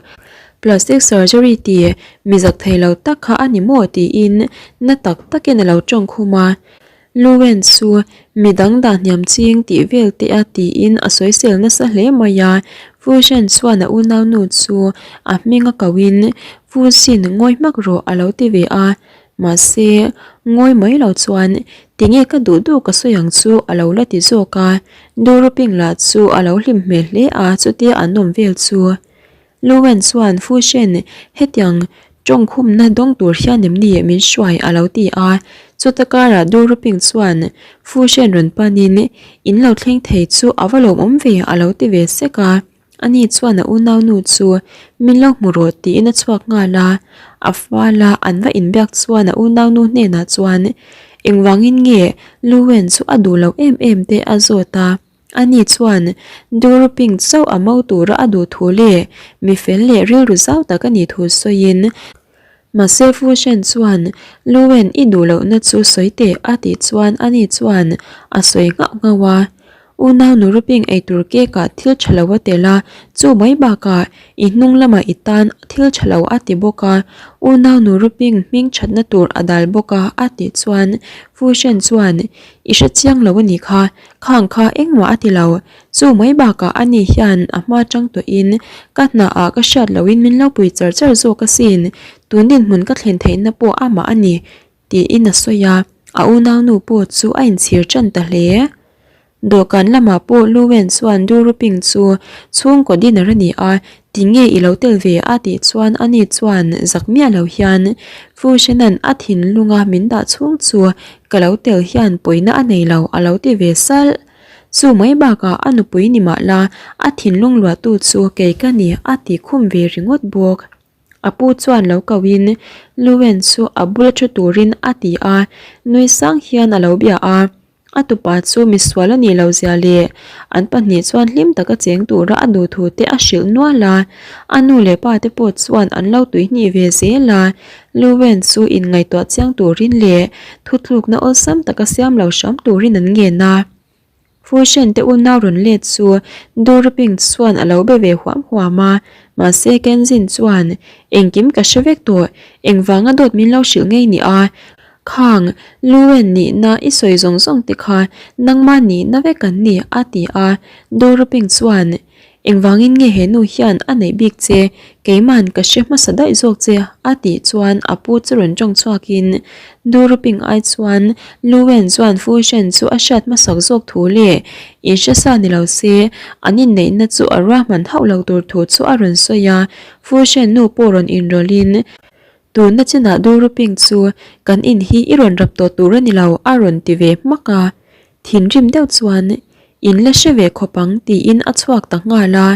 plastic surgery ti mi zak thei lo tak kha a ni maw tiin na tak takin a lo tawng khum a. Luwen chu midang dah hniam ching tih vel te a tiin a sawisel nasa hle mai a. Fu Shen chuan a unaunu chu a hming a kohin Fu Sin ngawi hmak rawh a lo ti ve a, mahse ngawi mai lo chuan tinge ka duh duh ka sawi ang chu a lo la ti zawk a, Duruping lah chu a lo hlim hmel hle a chutia an awm vel chu. Luwen chuan Fushen hetiang tawngkhumna dawng tur hian em ni min hruai a lo ti a, chuta karah Duruping chuan Fushen rawn panin in lo thleng thei chu a va lawmawm ve a lo ti ve sek a, ani chuan a unaunu chu min lo hmu rawh tiin a chhuak nghal a, a fala an va inbiak chuan a unaunu hnenah chuan engvangin nge Luwen chu a duh loh em em te a zawt a. Ani chuan Duruping chauh a mo tura a duh thu leh mi fel leh rilru zau tak a nih thu sawiin, Mahse Fushen chuan Luwen i duh lohna chu sawi teh a tih chuan ani chuan a sawi nghauh nghauh a. Unau Nuruping eitur cake ah thil tha lo a tel a, chu mai bakah i hnung lamah i tan thil tha lo a ti bawk a, unau Nuruping hming thatna tur a dal bawk a a tih chuan Fushen chuan I hre chiang lo a nih kha, Khang kha engmah a ti lo. Chu mai bakah ani hian a hma tang tawhin ka hnaah ka hriat lohin min lo pui char char zawk asin, tun dinhmun ka thlen theihna pawh amah a ni, tiin a sawi a, a unaunu pawh chu a inchhir tan ta hle. Dawhkan lamah pawh Luwen chuan Duruping chu chhungkaw dinner a ni a, tinge i lo tel ve a tih chuan ani chuan zak miah lo hian Fushenan a thinlunga min dah chhung chu Ka lo tel hian pawina a nei lo a lo ti ve salh. Chu mai bakah a nupui ni mah la, a thinlung luahtu chu kei ka ni a ti khum ve ringawt bawk. A pu chuan lo kohin Luwen chu a bula thu turin a ti a, nui sang hian a lo bia a. A tupa chu misual a nih lo zia leh an pahnih chuan hlim taka cheng tura a duh thu te a hrilh nual a. A nu leh pa te pawh chuan an lo tuihnih ve zel a. Luwen chu inngaihtuah chiang turin leh thutlukna awlsam taka siam lo hram turin an ngen a. Fushen te unau rawn let chu Duruping chuan a lo be ve huam huam a, mahse Kenzin chuan, Engkim ka hre vek tawh, engvanga dawt min lo hrilh ngei ni a? Khang, Luwen nihna i sawi zawng zawng te kha nangmah nihna vek an ni, a ti a. Duruping chuan, Engvangin nge he nu hian a neih bik che, keiman ka hre hmasa daih zawk che a tih chuan a pu chu rawn tawng chhuakin Duruping ai chuan Luwen chuan Fushen chu a hriat hmasak zawk thu leh inhre sa ni lo se an inneihna chu a ruahman hauh lo tur thu chu a rawn sawi a, Fushen nu pawh rawn inrawlhin Tunna chinah Duruping chu kan in hi i rawn rap tawh tur a ni lo a rawn ti ve hmak a. Thinrim deuh chuan in la hre ve khawp ang tiin a chhuak ta nghal a.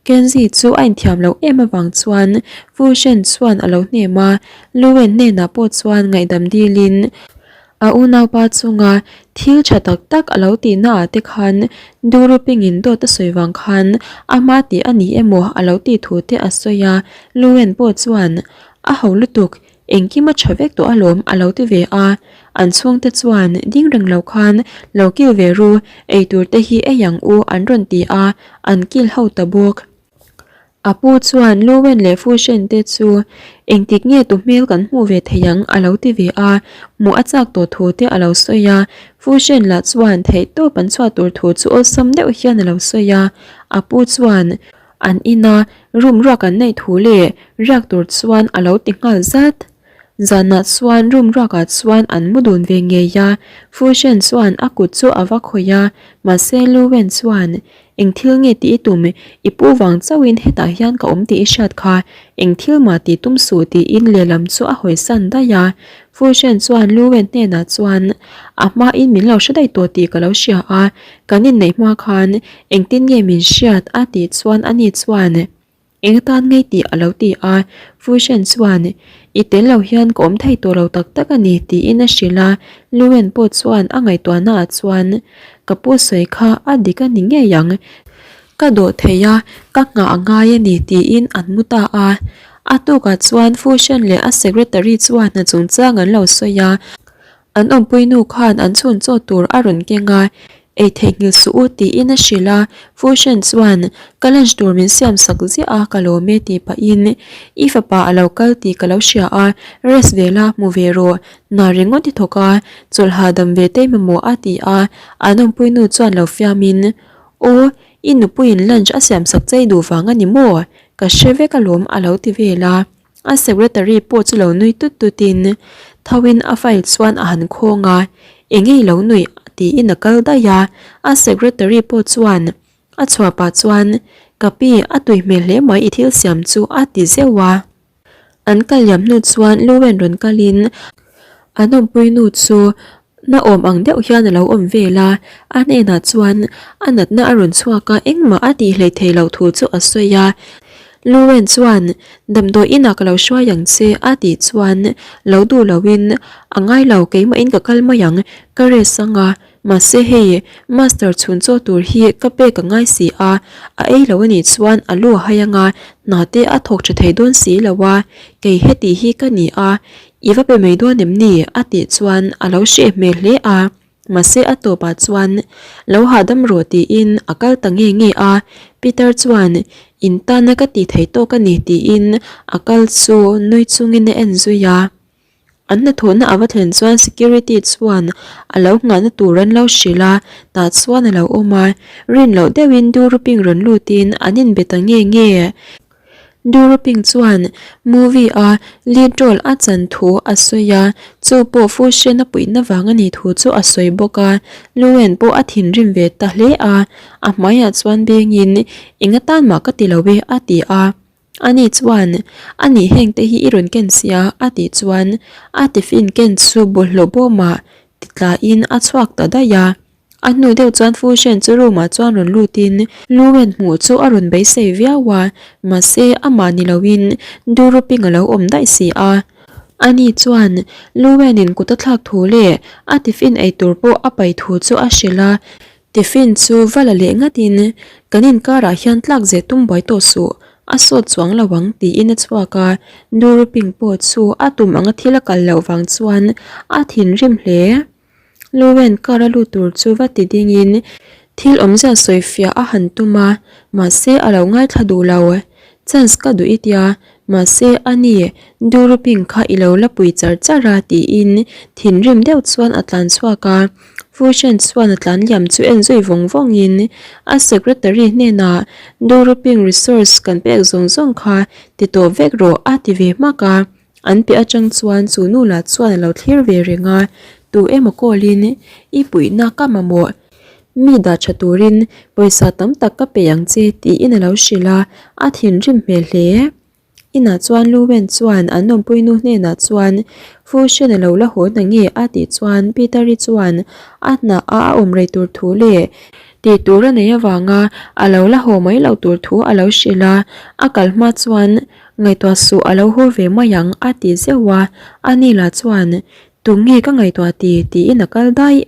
Kenzie chu a inthiam loh em avang chuan Fushen chuan a lo hnem a, Luwen hnenah pawh chuan ngaihdam dilin a unaupa chunga thil tha tak tak a lo tihna ah te khan Durupingin dawt a sawi vang khan ama tih a ni emaw a lo tih thu te a sawi a, Luwen pawh chuan a ho lutuk Engkim a tha vek tawh alawm a lo ti ve a, an chhungte chuan ding reng lo khan lo kil ve ru, eitur te hi ei ang u an rawn ti a, an kil ho ta bawk. A pu chuan Luwen leh Fushen te chu engtik nge tu hmel kan hmuh ve thei ang a lo ti ve a, hmuh a chak tawh thu te a lo sawi a, Fushen lah chuan theihtawp an chhuah tur thu chu awlsam deuh hian a lo sawi a, a pu chuan An ina room ruak an neih thu leh riak tur chuan a lo ti nghal zat. Zanah chuan room ruakah chuan an mu dun ve ngei a, Fushen chuan a kut chu a va khawih a, mahse Lu Wen chuan, Eng thil nge tih i tum? I pu vang chauhin hetah hian ka awm tih i hriat kha, eng thil mah tih tum suh tiin lehlam chu a hawisan daih a. Fushen chuan Lu Wen hnenah chuan, A hmain min lo hre daih tawh tih ka lo hria a, kan inneih hma khan Engtin nge min hriat a tih chuan ani chuan eng atan ngei tih a lo ti a, Fushen chuan i tel lo hian ka awm thei tawh lo tak tak a ni tiin a hrilh a, Luwen pawh chuan a ngaihtuahna ah chuan ka pu sawi kha a dik a ni ngei ang, ka dawh thei a, ka nghah a ngai a ni tiin an mu ta a. A tukah chuan Fushen leh a secretary chuan hna chungchang an lo sawi a, An awmpui nu khan an chhun chaw tur a rawn keng a, ei theihnghilh suh u tiin a hrilh a, Fushen chuan ka lunch tur min siam sak ziah a ka lawm e tih pahin i fapa a lo kal tih ka lo hria a, rest ve la hmu ve rawh, hna ringawt i thawk a, chawlh hahdam ve tei mamawh a ti a, an awmpui nu chuan lo fiamin Aw. I nupuiin lunch a siamsak chei duh vang a ni maw? Ka hre vek alawm a lo ti vel a. A secretary pawh chu lo nui tut tutin thoin a file chuan a han khawng a, Enge i lo nuih? tiin a kal daih a. A secretary pawh chuan a chhuah pah chuan, Ka pi, a tui hmel hle mai i thil siam chu a ti zeuh a. An kal liam hnu chuan Luwen rawn kalin an awmpui nu chu na awm ang deuh hian a lo awm vel a, a hnenah chuan a natna a rawn chhuak a, engmah a tih hleih theih loh thu chu a sawi a. Luwen chuan damdawi inah ka lo hruai ang che a tih chuan lo duh loin a ngai lo keimahin ka kal mai ang ka rest ang a, Mahse hei, Master chhun chaw tur hi ka pek a ngai si a, a ei lo anih chuan a lu a hai anga hna te a thawk tha thei dawn si lo a, kei heti hi ka ni a, i va pe mai dawn em ni? a tih chuan a lo hreh hmel hle a, mahse a tawpah chuan lo hahdam rawh tiin a kal ta nge nge a, Peter chuan in tana ka tih thei tawk a ni tiin a kal chu nui chungin a en zui a. An hnathawhna a va thlen chuan security chuan a lo nghahna tur an lo hrilh a, tah chuan a lo awm a, rin loh deuhin Duruping rawn lutin an inbe ta nge nge. Duruping chuan movie a lead role a chan thu a sawi a, chu pawh Fushen a puihna vang a nih thu chu a sawi bawk a, Luen pawh a thinrim ve ta hle a, a hmaiah chuan bengin eng atan mah ka ti lo e a ti a. Ani chuan, A nih heng te hi i rawn ken sia a tih chuan a tiffin ken chu bawlhhlawh bawmah ti tlain a chhuak ta daih a. A hnu deuh chuan Fushen chu room ah chuan rawn lutin Luwen hmuh chu a rawn beisei viau a, mahse amah ni loin Duruping a lo awm daih si a. Ani chuan Luwenin kut a thlak thu leh a tiffin eitur pawh a pai thu chu a hrilh a, Tiffin chu va la leh ngatin kan inkarah hian tlak zeh tum buai tawh suh, a sawt chuang lo ang tiin a chhuak a, Duruping pawh chu a tum anga thil a kal loh vang chuan a thinrim hle. Luwen car a lut tur chu va ti dingin thil awmzia sawifiah a han tum a, mahse a lo ngaithla duh lo. Chance ka duh i tia, mahse ani Duruping kha i lo la pui char char a tiin thinrim deuh chuan a tlan chhuak a. Fushen chuan a tlan liam chu en zui vawng vawngin a secretary hnenah Duruping resource kan pek zawng zawng kha ti tawh vek rawh a ti ve hmak a, an piah atang chuan chu nu lah chuan a lo thlir ve reng a, tu emaw call in i puihna ka mamawh mi dah tha turin pawisa tam tak ka pe ang che tiin a lo hrilh a, a thinrim hmel hle. Inah chuan Luwen chuan an awmpuinu hnenah chuan Fushen a lo la haw na nge a tih chuan Peter-i chuan a hna a a awm rei tur thu leh tih tur a nei avanga a lo la haw mai loh tur thu a lo hrilh a, a kal hma chuan ngaihtuah suh a lo haw ve mai ang a ti zeuh a, ani lah chuan tunge ka ngaihtuah ti tiin a kal daih.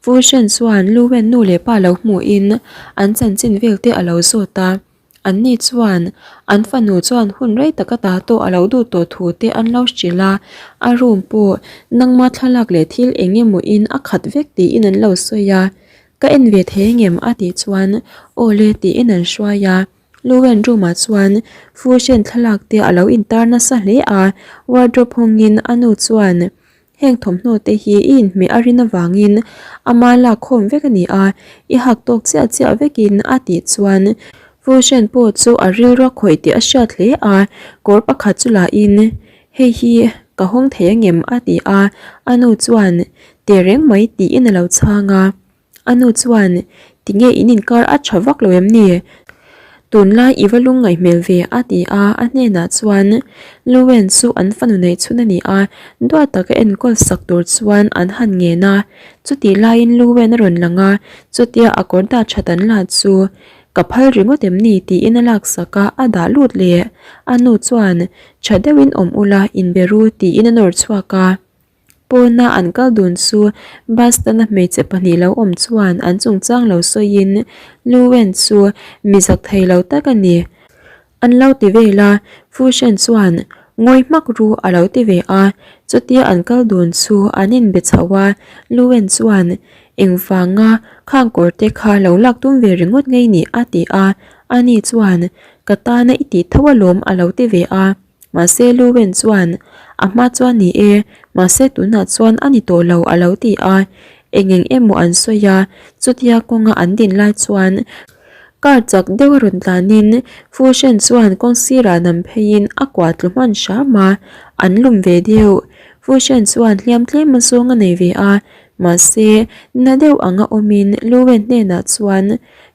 Fushen chuan Luwen nu leh pa lo hmuhin an chanchin vel te a lo zawt a, anni chuan an fanu chuan hun rei taka ta tawh a lo duh tawh thu te an lo hrilh a, a room pawh nangma thlalak leh thil eng emaw in a khat vek tiin an lo sawi a, ka en ve thei engem a tih chuan aw le tiin an hruai a, Luwen room ah chuan Fushen thlalak te a lo intar nasa hle a, wardrobe hawngin a nu chuan Heng thawmhnaw te hi i inhmeh a rin avangin ama lak khawm vek a ni a, i hak tawk chiah chiah vekin a tih chuan Fushen pawh chu a rilru a khawih tih a hriat hle a, kawr pakhat chu lahin hei hi ka hawng thei angem a ti a, a nu chuan tehreng mai tiin a lo chhang a. A nu chuan, Tinge in inkar a tha vak lo em ni? Tunlai i va lungngaih hmel ve a ti a, a hnenah chuan Luwen chu an fanu neih chhun a ni a, duat taka enkawl sak tur chuan an han ngen a. Chutih laiin Luwen a rawn lang a, chutia a kawr dah that an la chu ka phal ringawt em ni tiin a laksak a, a dah lut leh. A nu chuan, Tha deuhin awm ula, inbe ru tiin a nawr chhuak a. Pawna an kal dun chu bus stand a hmeichhe pahnih lo awm chuan an chungchang lo sawiin Luwen chu mi zak thei lo tak a ni. An lo ti vel a, Fushen chuan ngawi hmak ru a lo ti ve a, chutia an kal dun chu an inbe chho a, Luwen chuan engvanga khang kawr te kha lo lak tum ve ringawt ngei ni a ti a, ani chuan ka tana i tih tho alawm a lo ti ve a. Mahse Luwen chuan, A hma chuan ni e, mahse tunah chuan a ni tawh lo a lo ti a. Eng eng emaw an sawi a, chutia kawnga an din lai chuan car chak deuh a rawn tlanin Fushen chuan kawng sirah nam pheiin a kuah tlu hman hram a, an lum ve deuh. Fushen chuan hliam tlem a zawng a nei ve a, mahse na deuh anga awmin Luwen hnenah chuan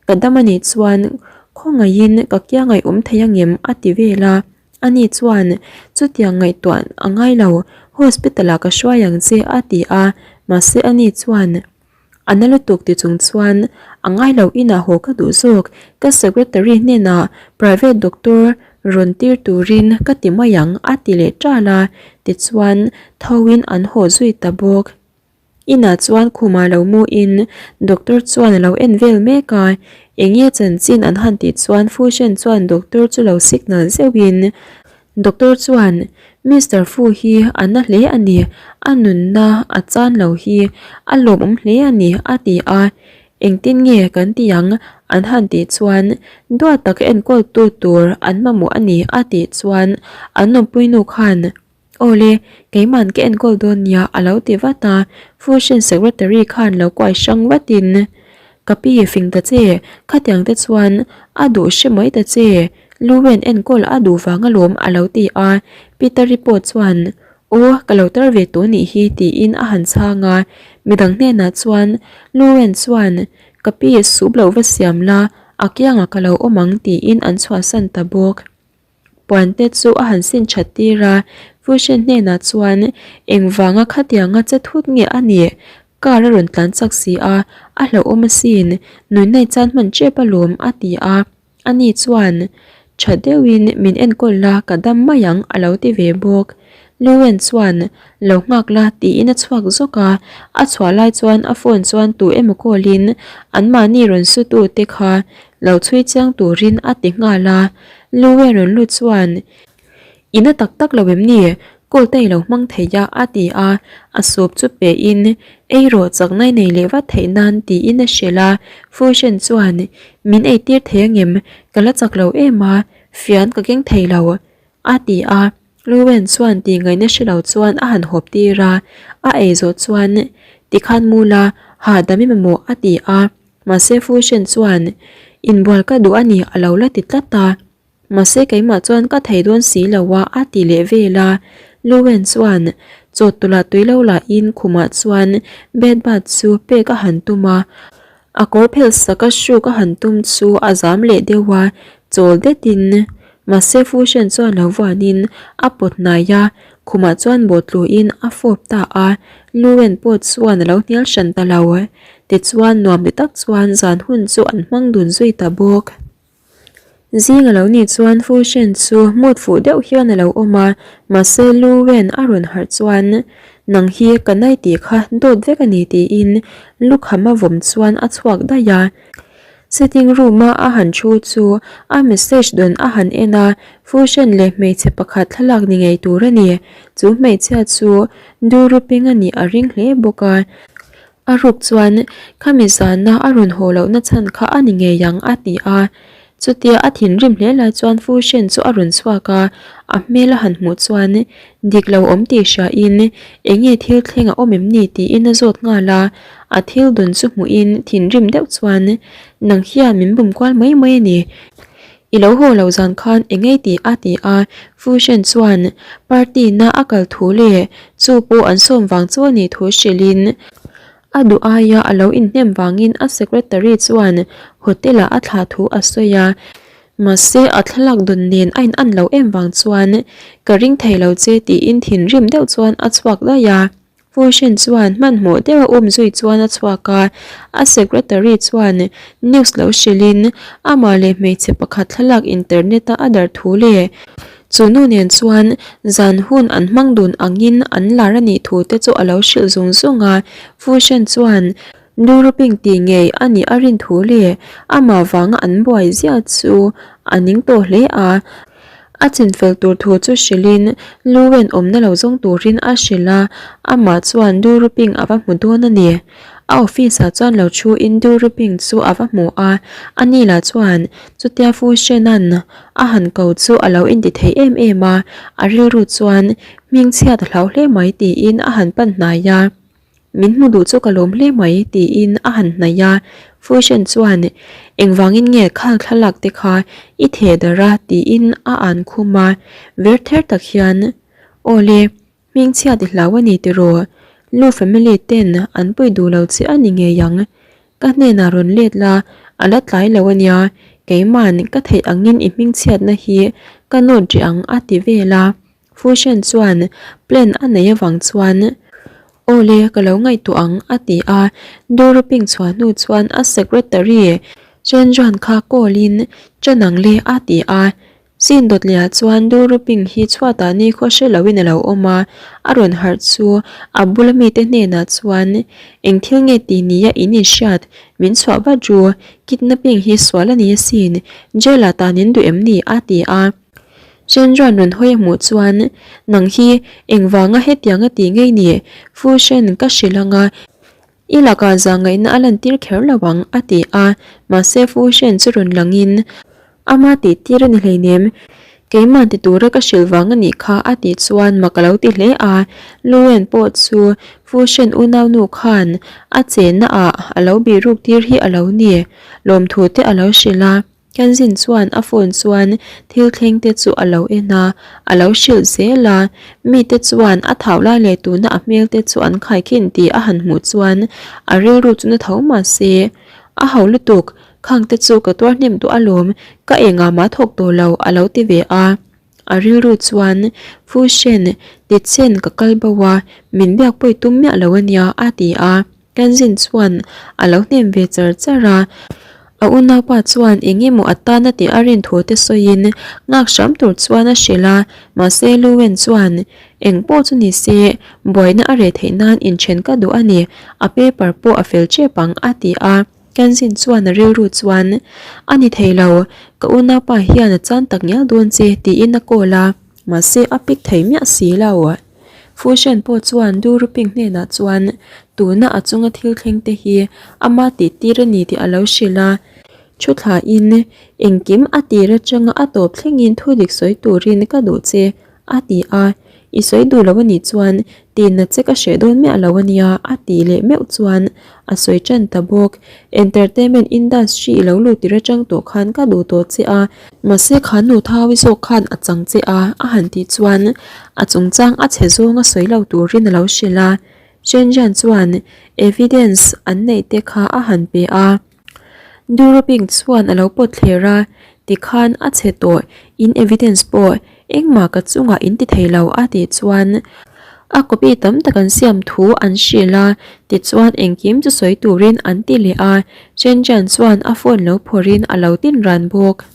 ka dam a nih chuan khawngaihin ka kiang ngaihawm thei angem a ti vel a. Ani chuan, Chutiang ngaihtuah a ngai lo, hospital ah ka hruai ang che a ti a, mahse ani chuan, A na lutuk ti chung chuan, A ngai lo inah haw ka duh zawk, ka secretary hnenah private doctor rawn tir turin ka ti mai ang a ti leh ṭal a, tichuan thoin an haw zui ta bawk. Inah chuan khumah lo mu in doctor chuan a lo en vel mek a, eng nge chanchin an han tih chuan Fushen chuan doctor chu lo signal zeuh in doctor chuan Mister Fu hi a na hle a ni, a nunna a chan lo hi a lawmawm hle a ni a ti a, engtin nge kan ti ang an han tih chuan duat taka enkawl tu tur an mamawh a ni a tih chuan an awmpuinu khan Awle, keiman ka enkawl dawn nia a lo ti vat a, Fusion Secretary khan lo kuai hrang vatin, Ka pi fing ta che, khatiang te chuan a duh hre mai ta che, Luwen enkawl a duh vang alawm a lo ti a, Peter-i pawh chuan, Aw, ka lo tar ve tawh nih hi tiin a han chhang a, midang hnenah chuan Luwen chuan, Ka pi sup loh va siam la, a kiangah ka lo awm ang tiin an chhuahsan ta bawk. Puan te chu a han sin that tir a, Fushen hnenah chuan engvanga khatianga che thut nge a nih? Car a rawn tlan chak si a, a hlauhawm asin, nuinai chan hman tep alawm a ti a, ani chuan tha deuhin min enkawl la ka dam mai ang a lo ti ve bawk. Luwen chuan lo nghak la tiin a chhuak zawk a, a chhuah lai chuan a phone chuan tu emaw call in anmahni rawn su tu te kha lo chhui chiang turin a ti nghal a, Luwen rawn lut chuan I na tak tak lo em ni? Call te i lo hmang thei a a ti a, a soup chu pe in ei rawh chakna i nei leh vat theih nan tiin a hrilh a, Fushen chuan Min ei tir thei angem? Ka la chak lo em a, fian ka keng thei lo a ti a. Luwen chuan tih ngaihna hre lo chuan a han hawp tir a, a ei zawh chuan tikhan mu la hahdam em emaw a ti a, mahse Fushen chuan inbual ka duh a ni a lo la ti tlat a, mahse keimah chuan ka thei dawn si lo a a ti leh vel a, Luwen chuan chawhtawlh ah tui lo lahin khumah chuan bed bath chu pek a han tum a, a kawr phelh sak a hruk a han tum chu a zam leh deuh a, chawl detin Mahse Fushen chuan lo vuanin a pawt hnai a, khumah chuan bawhtluin a fawp ta a, Luwen pawh chuan a lo hnial hran ta lo. Tichuan nuam ti tak chuan zan hun chu an hmang dun zui ta bawk. Zing a lo nih chuan Fushen chu mut fuh deuh hian a lo awm a, mahse Luwen a rawn harh chuan nang hi ka nai tih kha dawt vek a ni tiin lukham a vawm chuan a chhuak daih a. Sitting room a a han thu chu a message dawn a han en a, Fushen leh hmeichhe pakhat thlalak ni ngei tur a ni. Chu hmeichhia chu Duruping a nih a ring hle bawk a. A ruk chuan khami zana a rawn haw lohna chhan kha a ni ngei ang a ti a. Chutia a thinrim hle lai chuan Fushen chu a rawn chhuak a, a hmel a han hmuh chuan dik lo awm tih hriain eng nge thil thleng a awm em ni tiin a zawt nghal a. A thil dawn chu hmuhin thinrim deuh chuan, Nang hian min bum kual mai mai a ni. I lo haw lo zan khan eng ei tih a ti a, Fushen chuan party na a kal thu leh chu pawh an sawm vang chu a nih thu hrilhin a duh aia a lo inhnem vangin a secretary chuan hotel ah a thlah thu a sawi a. Mahse a thlalak dawn nen a in an lo em vang chuan ka ring thei lo che tiin thinrim deuh chuan a chhuak daih a. Fushen chuan hmanhmawh deuh a um zui chuan a chhuak a, a secretary chuan news lo hrilhin amah leh hmeichhe pakhat thlalak internet a a darh thu leh chu nu nen chuan zan hun an hmang dun angin an lar a nih thu te chu a lo hrilh zung zung a. Fushen chuan Duruping tih ngei a nih a rin thu leh amah vanga an buai ziah chu a ning tawh hle a. A chinfel tur thu chu hrilhin Luwen awmna lo zawng turin a hrilh a, amah chuan Duruping a va hmu dawn a ni. A office ah chuan lo thuin Duruping chu a va hmu a, ani lah chuan chutia Fu Shen-a'n a han ko chu a lo inti thei em em a, a rilru chuan hmingchhiat a hlau hle mai tiin a han pan hnai a. Min hmu duh chu ka lawm hle mai tiin a han hnaih a. Fusion chuan Engvangin nge khang thlalak te kha i theh darh a tiin a an khum a. Ver ther tak hian Aw le, hmingchhiat i hlau a ni tiraw? Lu family ten an pui duh lo che a ni ngei ang. Ka hnenah rawn let la, a la tlai lo a nia, keima'n ka theih angin i hmingchhiatna hi ka nawt rih ang a ti vel a. Fusion chuan plan a neih avang chuan Aw le, ka lo ngaihtuah ang a ti a. Doruping chhuah hnu chuan a secretary Chen Juan kha call in Chen ang le a ti a. Sin dawtliah chuan Duruping hi chhuatah nikhaw hre loin a lo awm a, a rawn harh chu a bula mite hnenah chuan eng thil nge ti nia in inhriat min chhuah vat ru, kidnapping hi sual a ni asin, jail ah tan in duh em ni? a ti a. Chandran rawn hawi a hmuh chuan nang hi engvanga hetianga ti ngei ni? Fushen ka hrilh anga I lakah zahngaihna a lantir kher lo ang, a ti a. Mahse Fu Shen chu rawn langin, Ama tih tir a ni hleinem, keimah ti tura ka hrilh vang a nih kha, a tih chuan mak a lo ti hle a. Luwen pawh chu Fu Shen unaunu khan a chenna ah a lo bihruk tir hi a lo ni, lawmthu te a lo hrilh a. Kenzin chuan a phone chuan thil thleng te chu a lo en a, a lo hrilh zel a. Mite chuan a thau lai leh tuna a hmel te chu an khaikhin tih a han hmuh chuan a rilru chu na tho mah se. A ho lutuk, khang te chu ka tuar hnem duh alawm, ka engah mah thawk tawh lo a lo ti ve a. A rilru chuan, Fushen, tichen ka kal bo a, min biak pawi tum miah lo a nia, a ti a. Kenzin chuan a lo hnem ve char char a. A unaupa chuan eng emaw a tan a tih a rin thu te sawiin nghak hram tur chuan a hrilh a, mahse Luwen chuan, Eng pawh chu ni se, buaina a reh theih nan inthen ka duh a ni, a paper pawh a fel tep ang, a ti a. Kenzin chuan a rilru chuan, A ni thei lo, ka unaupa hian a chan tak ngial dawn che, tiin a call a, mahse a pick thei miah si lo. Fushen pawh chuan Du Ruping hnenah chuan tuna a chunga thil thleng te hi ama tih tir a ni tih a lo hrilh a, thu thlain engkim a tir atanga a tawp thlengin thu dik sawi turin ka duh che a ti a, I sawi duh lo a nih chuan tihna che ka hreh dawn miah lo a nia a tih leh meuh chuan a sawi tan ta bawk. Entertainment industry i lo lut tir atang tawh khan ka duh tawh che a, mahse kha nu thawi zawk khan a chang che a a han tih chuan a chungchang a chhe zawng a sawi lo turin a lo hrilh a. Chenjian chuan evidence an neih te kha a han pe a. Durobing chuan a lo pawt thler a, tikhan a chhe tawh, in evidence pawh engmah ka chungah in ti thei lo a tih chuan a copy tam tak an siam thu an hrilh a, tichuan engkim chu sawi turin an ti leh a, Chenjian chuan a phone lo phawrhin a lo tin ran bawk.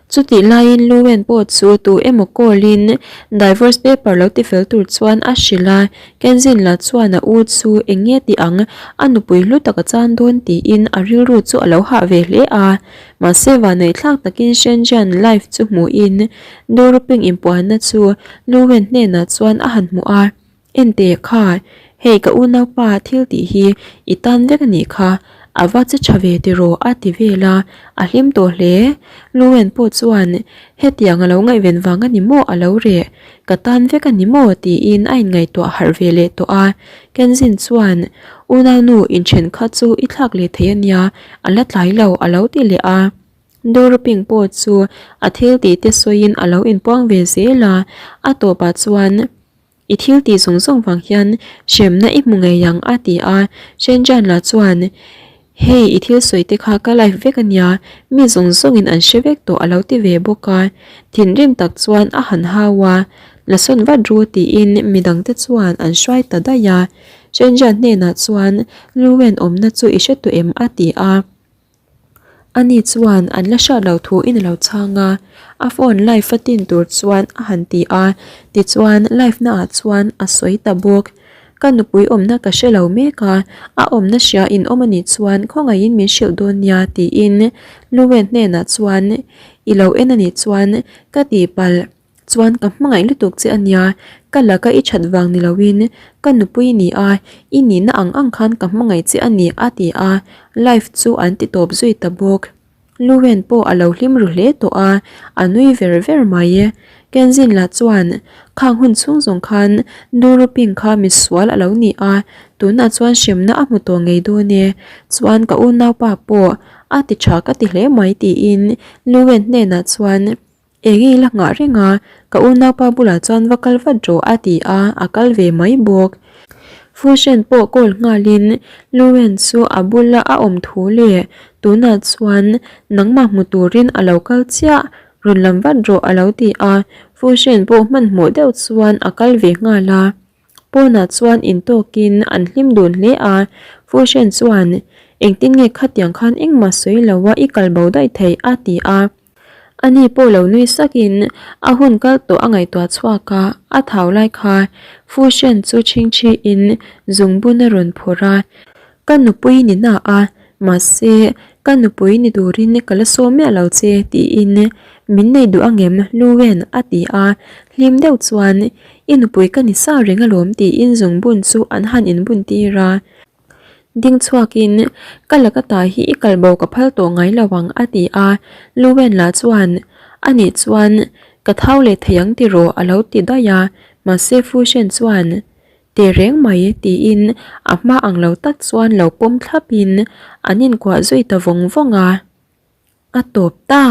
Chutih laiin Luwen pawh chu tu emaw call in divorce paper lo tifel tur chuan a hrilh a, Kenzin lah chuan a u chu eng nge tih ang, a nupui hlu tak a chan dawn tiin a rilru chu a lo hah ve hle a. Mahse vanneihthlak takin Shenzhen life chu hmuhin Duruping inpuanna chu Luwen hnenah chuan a han hmuh a. Enteh kha, hei ka unaupa thil tih hi i tan vek a nih kha, a va che tha ve tiraw a ti vel a, a hlim tawh hle. Luwen pawh chuan hetiang a lo ngaihven vang a ni maw a lo reh, ka tan vek a ni maw tiin a inngaihtuah harh ve leh tawh a. Kenzin chuan unaunu inthen kha chu i thlak leh thei a nia, a la tlai lo a lo ti leh a. Doruping pawh chu a thil tih te sawiin a lo inpuang ve zel a, a tawpah chuan. I thil tih zawng zawng vang hian hremna i hmu ngei ang a ti a, Shenjan lah chuan Hei i thil sawi te kha ka life vek a nia, mi zawng zawngin an hre vek tawh a lo ti ve bawk a, thinrim tak chuan a han hau a, la sawn vat ru tiin midang te chuan an hruai ta daih a, Shenjan hnenah chuan Luwen awmna chu i hre tawh em a ti a. Ani chuan an la hriat loh thu in a lo chhang a, a phone live a tin tur chuan a han ti a, tichuan live na ah chuan a sawi ta bawk. Ka nupui awmna ka hre lo mek a, a awmna hria in awm anih chuan khawngaihin min hrilh dawn nia tiin Luwen hnenah chuan i lo en anih chuan ka tihpalh. Chuan ka hmangaih lutuk che ania, ka laka i that vang ni loin ka nupui i ni a, i nihna ang ang khan ka hmangaih che a ni a ti a, life chu an ti tawp zui ta bawk. Luwen pawh a lo hlim ru hle tawh a, a nui ver ver mai. Kenzin lah chuan khang hun chhung zawng khan Duruping kha misual a lo ni a, tunah chuan hremna a hmu tawh ngei dawn e, chuan ka unaupa pawh a ti tha ka ti hle mai tiin Luwen hnenah chuan Eng i la nghah reng a, ka unaupa bulah chuan va kal vat rawh a ti a, a kal ve mai bawk. Fushen pawh call nghalin Luwen chu a bula a awm thu leh tunah chuan nangmah hmu turin a lo kal chiah, rawn lam vat rawh a lo ti a, Fushen pawh hmanhmawh deuh chuan a kal ve nghal a. Pawnah chuan intawkin an hlim dun hle a, Fushen chuan engtin nge khatiang khan engmah sawi lo a i kal bo daih theih a ti a. Ani pawh lo nui sakin a hun kal tawh a ngaihtuah chhuak a, a thau lai kha Fushen chu chhingchhiin zungbun a rawn phawrh a, Ka nupui ni na a, mahse ka nupui ni turin ka la sawm miah lo che tiin min nei duh angem Luwen a ti a, hlim deuh chuan I nupui ka ni sa reng alawm tiin zungbun chu an han inbun tir a. Ding chhuakin, Ka laka ta hi i kal bo ka phal tawh ngai lo ang a ti a, Luwen lah chuan, Anih chuan ka thau leh thei ang tiraw a lo ti daih a, mahse Fushen chuan, Teh reng mai tiin a hma ang lo tak chuan lo pawm thlapin an inkuah zui ta vawng vawng a, a tawp ta.